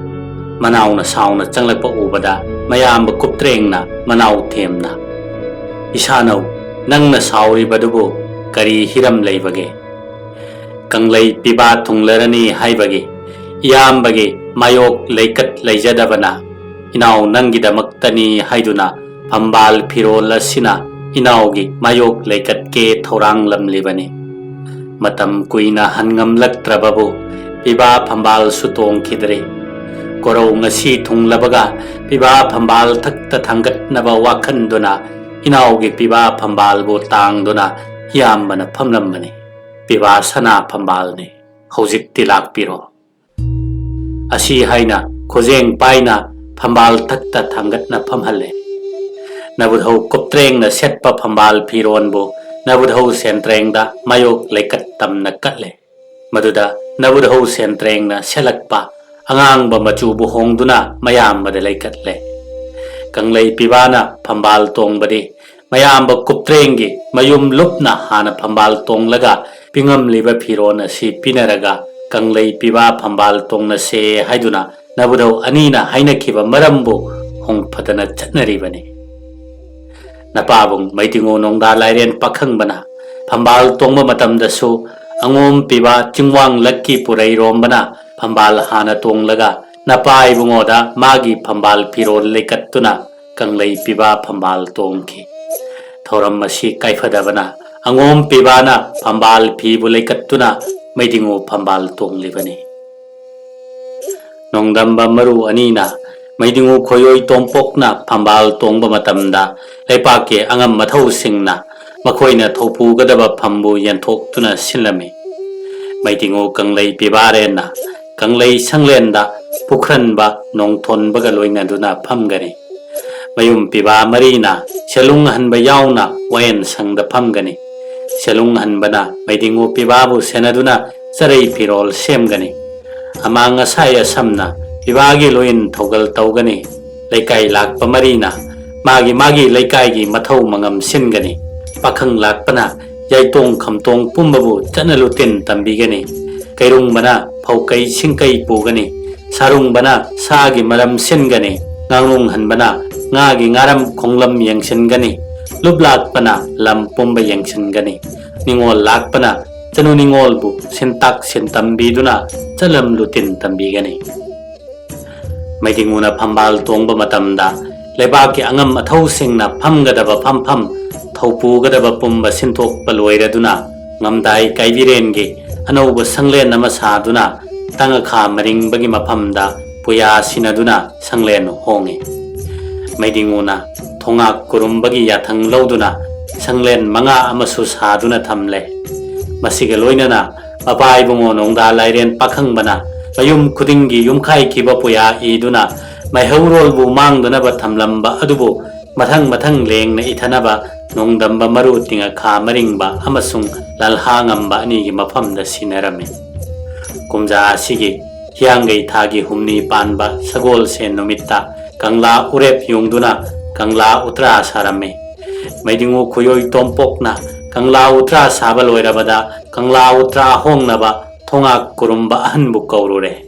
ꯃꯅꯥꯎꯅ ꯁꯥꯎꯅ ꯆꯪꯂꯛꯄ ꯎꯕꯗ ꯃꯌꯥꯝꯕ ꯀꯨꯞꯇ꯭ꯔꯦꯡꯅ ꯃꯅꯥꯎ ꯊꯦꯝꯅ, "ꯏꯁꯥꯅꯧ, ꯅꯪꯅ ꯁꯥꯎꯔꯤꯕꯗꯨꯕꯨ ꯀꯔꯤ ꯍꯤꯔꯝ ꯂꯩꯕꯒꯦ? ꯀꯪꯂꯩ ꯄꯤꯕꯥ ꯊꯨꯡꯂꯔꯅꯤ ꯍꯥꯏꯕꯒꯤ ꯏꯌꯥꯝꯕꯒꯤ ꯃꯥꯌꯣꯛ ꯂꯩꯀꯠ ꯂꯩꯖꯗꯕꯅ ꯏꯅꯥꯎ ꯅꯪꯒꯤꯗꯃꯛꯇꯅꯤ ꯍꯥꯏꯗꯨꯅ ꯐꯝꯕꯥꯜ ꯐꯤꯔꯣꯜ ꯑꯁꯤꯅ ꯏꯅꯥꯎꯒꯤ ꯃꯥꯌꯣꯛ ꯂꯩꯀꯠꯀꯦ ꯊꯧꯔꯥꯡꯂꯝꯂꯤꯕꯅꯤ꯫ ꯃꯇꯝ ꯀꯨꯏꯅ ꯍꯟꯉꯝꯂꯛꯇ꯭ꯔꯕꯕꯨ ꯄꯤꯕꯥ ꯐꯝꯕꯥꯜꯁꯨ ꯇꯣꯡꯈꯤꯗ꯭ꯔꯦ꯫ ꯀꯣꯔꯧ ꯉꯁꯤ ꯊꯨꯡꯂꯕꯒ ꯄꯤꯕꯥ ꯐꯝꯕꯥꯜ ꯊꯛꯇ ꯊꯥꯡꯒꯠꯅꯕ ꯋꯥꯈꯟꯗꯨꯅ ꯏꯅꯥꯎꯒꯤ ꯄꯤꯕꯥ ꯐꯝꯕꯥꯜꯕꯨ ꯇꯥꯡꯗꯨꯅ ꯏꯌꯥꯝꯕꯅ ꯐꯝꯂꯝꯕꯅꯤ꯫ ꯄꯤꯕꯥ ꯁꯅꯥ ꯐꯝꯕꯥꯜꯅꯤ꯫ ꯍꯧꯖꯤꯛꯇꯤ ꯂꯥꯛꯄꯤꯔꯣ" ꯑꯁꯤ ꯍꯥꯏꯅ ꯈꯨꯖꯦꯡ ꯄꯥꯏꯅ ꯐꯝꯕꯥꯜ ꯊꯛꯇ ꯊꯥꯡꯒꯠꯅ ꯐꯝꯍꯜꯂꯦ꯫ ꯅꯕꯨꯙꯧ ꯀꯨꯞꯇ꯭ꯔꯦꯡꯅ ꯁꯦꯠꯄ ꯐꯝꯕꯥꯜ ꯐꯤꯔꯣꯟꯕꯨ ꯅꯕꯨꯙꯧ ꯁꯦꯟꯇ꯭ꯔꯦꯡꯗ ꯃꯥꯌꯣꯛ ꯂꯩꯀꯠ ꯇꯝꯅ ꯀꯠꯂꯦ꯫ ꯃꯗꯨꯗ ꯅꯕꯨꯙꯧ ꯁꯦꯟꯇ꯭ꯔꯦꯡꯅ ꯁꯦꯠꯂꯛꯄ ꯑꯉꯥꯡꯕ ꯃꯆꯨꯕꯨ ꯍꯣꯡꯗꯨꯅ ꯃꯌꯥꯝꯕꯗ ꯂꯩꯀꯠꯂꯦ꯫ ꯀꯪꯂꯩ ꯄꯤꯕꯥꯅ ꯐꯝꯕꯥꯜ ꯇꯣꯡꯕꯗꯤ ꯃꯌꯥꯝꯕ ꯀꯨꯞꯇ꯭ꯔꯦꯡꯒꯤ ꯃꯌꯨꯝ ꯂꯨꯞꯅ ꯍꯥꯟꯅ ꯐꯝꯕꯥꯜ ꯇꯣꯡꯂꯒ ꯄꯤꯉꯝꯂꯤꯕ ꯐꯤꯔꯣꯟ ꯑꯁꯤ ꯄꯤꯅꯔꯒ ꯀꯪꯂꯩ ꯄꯤꯕꯥ ꯐꯝꯕꯥꯜ ꯇꯣꯡꯅꯁꯦ ꯍꯥꯏꯗꯨꯅ ꯅꯕꯨꯙꯧ ꯑꯅꯤꯅ ꯍꯥꯏꯅꯈꯤꯕ ꯃꯔꯝꯕꯨ ꯍꯣꯡꯐꯗꯅ ꯆꯠꯅꯔꯤꯕꯅꯤ꯫ ꯅꯄꯥꯕꯨꯡ ꯃꯩꯗꯤꯉꯨ ꯅꯣꯡꯗꯥ ꯂꯥꯏꯔꯦꯟ ꯄꯥꯈꯪꯕꯅ ꯐꯝꯕꯥꯜ ꯇꯣꯡꯕ ꯃꯇꯝꯗꯁꯨ ꯑꯉꯣꯝ ꯄꯤꯕ ꯆꯤꯡꯋꯥꯡ ꯂꯛꯀꯤ ꯄꯨꯔꯩꯔꯣꯝꯕꯅ ꯐꯝꯕꯥꯜ ꯍꯥꯟꯅ ꯇꯣꯡꯂꯒ ꯅꯄꯥ ꯏꯕꯨꯡꯉꯣꯗ ꯃꯥꯒꯤ ꯐꯝꯕꯥꯜ ꯐꯤꯔꯣꯜ ꯂꯩꯀꯠꯇꯨꯅ ꯀꯪꯂꯩ ꯄꯤꯕ ꯐꯝꯕꯥꯜ ꯇꯣꯡꯈꯤ꯫ ꯊꯧꯔꯝ ꯑꯁꯤ ꯀꯥꯏꯐꯗꯕꯅ ꯑꯉꯣꯝ ꯄꯤꯕꯥꯅ ꯐꯝꯕꯥꯜ ꯐꯤꯕꯨ ꯂꯩꯀꯠꯇꯨꯅ ꯃꯩꯗꯤꯉꯨ ꯐꯝꯕꯥꯜ ꯇꯣꯡꯂꯤꯕꯅꯤ꯫ ꯅꯣꯡꯗꯝꯕ ꯃꯔꯨ ꯑꯅꯤꯅ ꯃꯩꯗꯤꯉꯨ ꯈꯣꯏꯑꯣꯏ ꯇꯣꯝꯄꯣꯛꯅ ꯐꯝꯕꯥꯜ ꯇꯣꯡꯕ ꯃꯇꯝꯗ ꯂꯩꯄꯥꯛꯀꯤ ꯑꯉꯝ ꯑꯊꯧꯁꯤꯡꯅ ꯃꯈꯣꯏꯅ ꯊꯧꯄꯨꯒꯗꯕ ꯐꯝꯕꯨ ꯌꯦꯟꯊꯣꯛꯇꯨꯅ ꯁꯤꯜꯂꯝꯃꯤ꯫ ꯃꯩꯗꯤꯉꯨ ꯀꯪꯂꯩ ꯄꯤꯕꯥꯔꯦꯟꯅ ꯀꯪꯂꯩ ꯁꯪꯂꯦꯟꯗ ꯄꯨꯈ꯭ꯔꯟꯕ ꯅꯣꯡꯊꯣꯟꯕꯒ ꯂꯣꯏꯅꯗꯨꯅ ꯐꯝꯒꯅꯤ꯫ ꯃꯌꯨꯝ ꯄꯤꯕꯥ ꯃꯔꯤꯅ ꯁꯦꯂꯨꯡ ꯍꯟꯕ ꯌꯥꯎꯅ ꯋꯥꯌꯦꯟ ꯁꯪꯗ ꯐꯝꯒꯅꯤ꯫ ꯁꯦꯂꯨꯡ ꯍꯟꯕꯅ ꯃꯩꯗꯤꯡꯉꯨ ꯄꯤꯕꯥꯕꯨ ꯁꯦꯟꯅꯗꯨꯅ ꯆꯔꯩ ꯐꯤꯔꯣꯜ ꯁꯦꯝꯒꯅꯤ꯫ ꯑꯃꯥꯡ ꯑꯁꯥꯏ ꯑꯁꯝꯅ ꯄꯤꯕꯥꯒꯤ ꯂꯣꯏꯅ ꯊꯧꯒꯜ ꯇꯧꯒꯅꯤ꯫ ꯂꯩꯀꯥꯏ ꯂꯥꯛꯄ ꯃꯔꯤꯅ ꯃꯥꯒꯤ ꯃꯥꯒꯤ ꯂꯩꯀꯥꯏꯒꯤ ꯃꯊꯧ ꯃꯉꯝ ꯁꯤꯟꯒꯅꯤ꯫ ꯄꯥꯈꯪ ꯂꯥꯛꯄꯅ ꯌꯥꯏꯇꯣꯡ ꯈꯝꯇꯣꯡ ꯄꯨꯝꯕꯕꯨ ꯆꯠꯅ ꯂꯨꯇꯤꯟ ꯇꯝꯕꯤꯒꯅꯤ꯫ ꯀꯩꯔꯨꯡꯕꯅ ꯐꯧꯀꯩ ꯁꯤꯡꯀꯩ ꯄꯨꯒꯅꯤ꯫ ꯁꯥꯔꯨꯡꯕꯅ ꯁꯥꯒꯤ ꯃꯔꯝ ꯁꯤꯟꯒꯅꯤ꯫ ꯉꯥꯡꯂꯨꯡ ꯍꯟꯕꯅ ꯉꯥꯒꯤ ꯉꯥꯔꯝ ꯈꯣꯡꯂꯝ ꯌꯦꯡꯁꯤꯟꯒꯅꯤ꯫ ꯂꯨꯞꯂꯥꯛꯄꯅ ꯂꯝ ꯄꯨꯝꯕ ꯌꯦꯡꯁꯤꯟꯒꯅꯤ꯫ ꯅꯤꯉꯣꯜ ꯂꯥꯛꯄꯅ ꯆꯅꯨ ꯅꯤꯉꯣꯜꯕꯨ ꯁꯤꯟꯇꯥꯛ ꯁꯤꯟ ꯇꯝꯕꯤꯗꯨꯅ ꯆꯠꯂꯝ ꯂꯨꯇꯤꯟ ꯇꯝꯕꯤꯒꯅꯤ꯫ ꯃꯩꯗꯤꯡꯉꯨꯅ ꯐꯝꯕꯥꯜ ꯇꯣꯡꯕ ꯃꯇꯝꯗ ꯂꯩꯕꯥꯛꯀꯤ ꯑꯉꯝ ꯑꯊꯧꯁꯤꯡꯅ ꯐꯝꯒꯗꯕ ꯐꯝꯐꯝ, ꯊꯧꯄꯨꯒꯗꯕ ꯄꯨꯝꯕ ꯁꯤꯟꯊꯣꯛꯄ ꯂꯣꯏꯔꯗꯨꯅ ꯉꯝꯗꯥꯏ ꯀꯥꯏꯕꯤꯔꯦꯟꯒꯤ ꯑꯅꯧꯕ ꯁꯪꯂꯦꯟ ꯑꯃ ꯁꯥꯗꯨꯅ ꯇꯉꯥꯈꯥ ꯃꯔꯤꯡꯕꯒꯤ ꯃꯐꯝꯗ ꯄꯨꯌꯥ ꯁꯤꯟꯅꯗꯨꯅ ꯁꯪꯂꯦꯟ ꯍꯣꯡꯉꯤ꯫ ꯃꯩꯗꯤꯡꯉꯨꯅ ꯊꯣꯉꯥꯛ ꯀꯨꯔꯨꯝꯕꯒꯤ ꯌꯥꯊꯪ ꯂꯧꯗꯨꯅ ꯁꯪꯂꯦꯟ ꯃꯉꯥ ꯑꯃꯁꯨ ꯁꯥꯗꯨꯅ ꯊꯝꯂꯦ꯫ ꯃꯁꯤꯒ ꯂꯣꯏꯅꯅ ꯃꯄꯥ ꯏꯕꯨꯡꯉꯣ ꯅꯣꯡꯗꯥ ꯂꯥꯏꯔꯦꯟ ꯄꯥꯈꯪꯕꯅ ꯃꯌꯨꯝ ꯈꯨꯗꯤꯡꯒꯤ ꯌꯨꯝꯈꯥꯏꯈꯤꯕ ꯄꯨꯌꯥ ꯏꯗꯨꯅ ꯃꯩꯍꯧꯔꯣꯜꯕꯨ ꯃꯥꯡꯗꯅꯕ ꯊꯝꯂꯝꯕ ꯑꯗꯨꯕꯨ ꯃꯊꯪ ꯃꯊꯪ ꯂꯦꯡꯅ ꯏꯊꯅꯕ ꯅꯣꯡꯗꯝꯕ ꯃꯔꯨ ꯇꯤꯡꯉꯈꯥ ꯃꯔꯤꯡꯕ ꯑꯃꯁꯨꯡ ꯂꯜꯍꯥ ꯉꯝꯕ ꯑꯅꯤꯒꯤ ꯃꯐꯝꯗ ꯁꯤꯟꯅꯔꯝꯃꯤ꯫ ꯀꯨꯝꯖꯥ ꯑꯁꯤꯒꯤ ꯍꯤꯌꯥꯡꯒꯩ ꯊꯥꯒꯤ ꯍꯨꯝꯅꯤ ꯄꯥꯟꯕ ꯁꯒꯣꯜꯁꯦꯟ ꯅꯨꯃꯤꯠꯇ ꯀꯪꯂꯥ ꯎꯔꯦꯞ ꯌꯨꯡꯗꯨꯅ ꯀꯪꯂꯥ ꯎꯇ꯭ꯔꯥ ꯁꯥꯔꯝꯃꯤ꯫ ꯃꯩꯗꯤꯡꯉꯨ ꯈꯨꯌꯣꯏ ꯇꯣꯝꯄꯣꯛꯅ ꯀꯪꯂꯥ ꯎꯇ꯭ꯔꯥ ꯁꯥꯕ ꯂꯣꯏꯔꯕꯗ ꯀꯪꯂꯥ ꯎꯇ꯭ꯔꯥ ꯍꯣꯡꯅꯕ ꯊꯣꯉꯥꯛ ꯀꯨꯔꯨꯝꯕ ꯑꯍꯟꯕꯨ ꯀꯧꯔꯨꯔꯦ꯫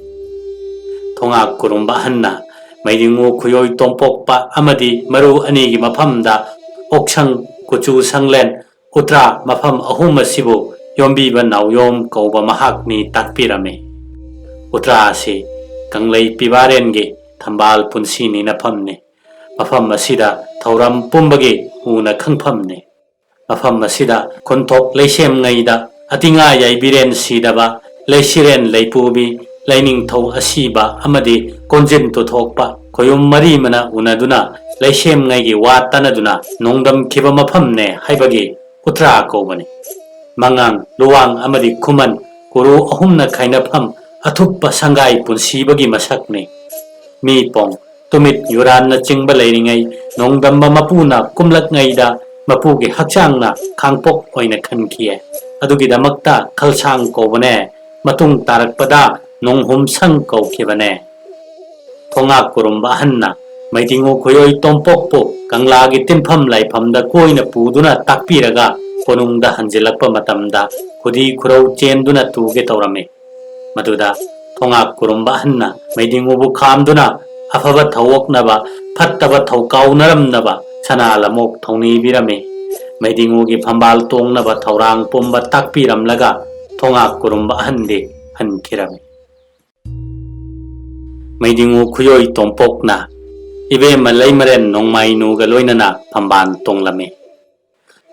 ꯊꯣꯉꯥꯛ ꯀꯨꯔꯨꯝꯕ ꯑꯍꯟꯅ ꯃꯩꯗꯤꯡꯉꯨ ꯈꯨꯌꯣꯏ ꯇꯣꯝꯄꯣꯛꯄ ꯑꯃꯗꯤ ꯃꯔꯨ ꯑꯅꯤꯒꯤ ꯃꯐꯝꯗ ꯑꯣꯛꯁꯪ, ꯀꯨꯆꯨ ꯁꯪꯂꯦꯟ, ꯎꯇ꯭ꯔꯥ ꯃꯐꯝ ꯑꯍꯨꯝ ꯑꯁꯤꯕꯨ ꯌꯣꯝꯕꯤꯕ ꯅꯥꯎꯌꯣꯝ ꯀꯧꯕ ꯃꯍꯥꯛꯅꯤ ꯇꯥꯛꯄꯤꯔꯝꯃꯤ꯫ ꯎꯇ꯭ꯔꯥ ꯑꯁꯤ ꯀꯪꯂꯩ ꯄꯤꯕꯥꯔꯦꯟꯒꯤ ꯊꯝꯕꯥꯜ ꯄꯨꯟꯁꯤ ꯅꯤꯅꯐꯝꯅꯤ꯫ ꯃꯐꯝ ꯑꯁꯤꯗ ꯊꯧꯔꯝ ꯄꯨꯝꯕꯒꯤ ꯎꯅ ꯈꯪꯐꯝꯅꯤ꯫ ꯃꯐꯝ ꯑꯁꯤꯗ ꯈꯨꯟꯊꯣꯛ ꯂꯩꯁꯦꯝꯉꯩꯗ ꯑꯇꯤꯉꯥ ꯌꯥꯏꯕꯤꯔꯦꯟ ꯁꯤꯗꯕ, ꯂꯩꯁꯤꯔꯦꯟ ꯂꯩꯄꯨꯕꯤ, ꯂꯩꯅꯤꯡꯊꯧ ꯑꯁꯤꯕ ꯑꯃꯗꯤ ꯀꯣꯟꯖꯤꯟ ꯇꯨꯊꯣꯛꯄ ꯈꯣꯌꯨꯝ ꯃꯔꯤꯃꯅ ꯎꯅꯗꯨꯅ ꯂꯩꯁꯦꯝꯉꯩꯒꯤ ꯋꯥ ꯇꯥꯅꯗꯨꯅ ꯅꯣꯡꯗꯝꯈꯤꯕ ꯃꯐꯝꯅꯦ ꯍꯥꯏꯕꯒꯤ ꯎꯇ꯭ꯔꯥ ꯀꯧꯕꯅꯤ꯫ ꯃꯉꯥꯡ, ꯂꯨꯋꯥꯡ ꯑꯃꯗꯤ ꯈꯨꯃꯟ ꯀꯨꯔꯨ ꯑꯍꯨꯝꯅ ꯈꯥꯏꯅꯐꯝ ꯑꯊꯨꯞꯄ ꯁꯪꯒꯥꯏ ꯄꯨꯟꯁꯤꯕꯒꯤ ꯃꯁꯛꯅꯤ꯫ ꯃꯤ ꯄꯣꯡ, ꯇꯨꯃꯤꯠ, ꯌꯨꯔꯥꯟꯅꯆꯤꯡꯕ ꯂꯩꯔꯤꯉꯩ ꯅꯣꯡꯗꯝꯕ ꯃꯄꯨꯅ ꯀꯨꯝꯂꯛꯉꯩꯗ ꯃꯄꯨꯒꯤ ꯍꯛꯆꯥꯡꯅ ꯈꯥꯡꯄꯣꯛ ꯑꯣꯏꯅ ꯈꯟꯈꯤꯌꯦ꯫ ꯑꯗꯨꯒꯤꯗꯃꯛꯇ ꯈꯜꯁꯥꯡ ꯀꯧꯕꯅꯦ, ꯃꯇꯨꯡ ꯇꯥꯔꯛꯄꯗ ꯅꯣꯡꯍꯨꯝꯁꯪ ꯀꯧꯈꯤꯕꯅꯦ꯫ ꯊꯣꯉꯥꯛ ꯀꯨꯔꯨꯝꯕ ꯑꯍꯟꯅ ꯃꯩꯗꯤꯡꯉꯨ ꯈꯨꯌꯣꯏ ꯇꯣꯝꯄꯣꯛꯄꯨ ꯀꯪꯂꯥꯒꯤ ꯇꯤꯟꯐꯝ ꯂꯥꯏꯐꯝꯗ ꯀꯣꯏꯅ ꯄꯨꯗꯨꯅ ꯇꯥꯛꯄꯤꯔꯒ ꯀꯣꯅꯨꯡꯗ ꯍꯟꯖꯤꯜꯂꯛꯄ ꯃꯇꯝꯗ ꯈꯨꯗꯤ ꯈꯨꯔꯧ ꯆꯦꯟꯗꯨꯅ ꯇꯨꯒꯦ ꯇꯧꯔꯝꯃꯤ꯫ ꯃꯗꯨꯗ ꯊꯣꯉꯥꯛ ꯀꯨꯔꯨꯝꯕ ꯑꯍꯟꯅ ꯃꯩꯗꯤꯡꯉꯨꯕꯨ ꯈꯥꯝꯗꯨꯅ ꯑꯐꯕ ꯊꯧꯑꯣꯛꯅꯕ, ꯐꯠꯇꯕ ꯊꯧꯀꯥꯎꯅꯔꯝꯅꯕ ꯁꯅꯥ ꯂꯃꯣꯛ ꯊꯧꯅꯤꯕꯤꯔꯝꯃꯤ꯫ ꯃꯩꯗꯤꯡꯉꯨꯒꯤ ꯐꯝꯕꯥꯜ ꯇꯣꯡꯅꯕ ꯊꯧꯔꯥꯡ ꯄꯨꯝꯕ ꯇꯥꯛꯄꯤꯔꯝꯂꯒ ꯊꯣꯉꯥꯛ ꯀꯨꯔꯨꯝꯕ ꯑꯍꯟꯗꯤ ꯍꯟꯈꯤꯔꯝꯃꯤ꯫ ꯃꯩꯗꯤꯡꯉꯨ ꯈꯨꯌꯣꯏ ꯇꯣꯝꯄꯣꯛꯅ ꯏꯕꯦꯝꯃ ꯂꯩꯃꯔꯦꯟ ꯅꯣꯡꯃꯥꯏꯅꯨꯒ ꯂꯣꯏꯅꯅ ꯐꯝꯕꯥꯜ ꯇꯣꯡꯂꯝꯃꯤ꯫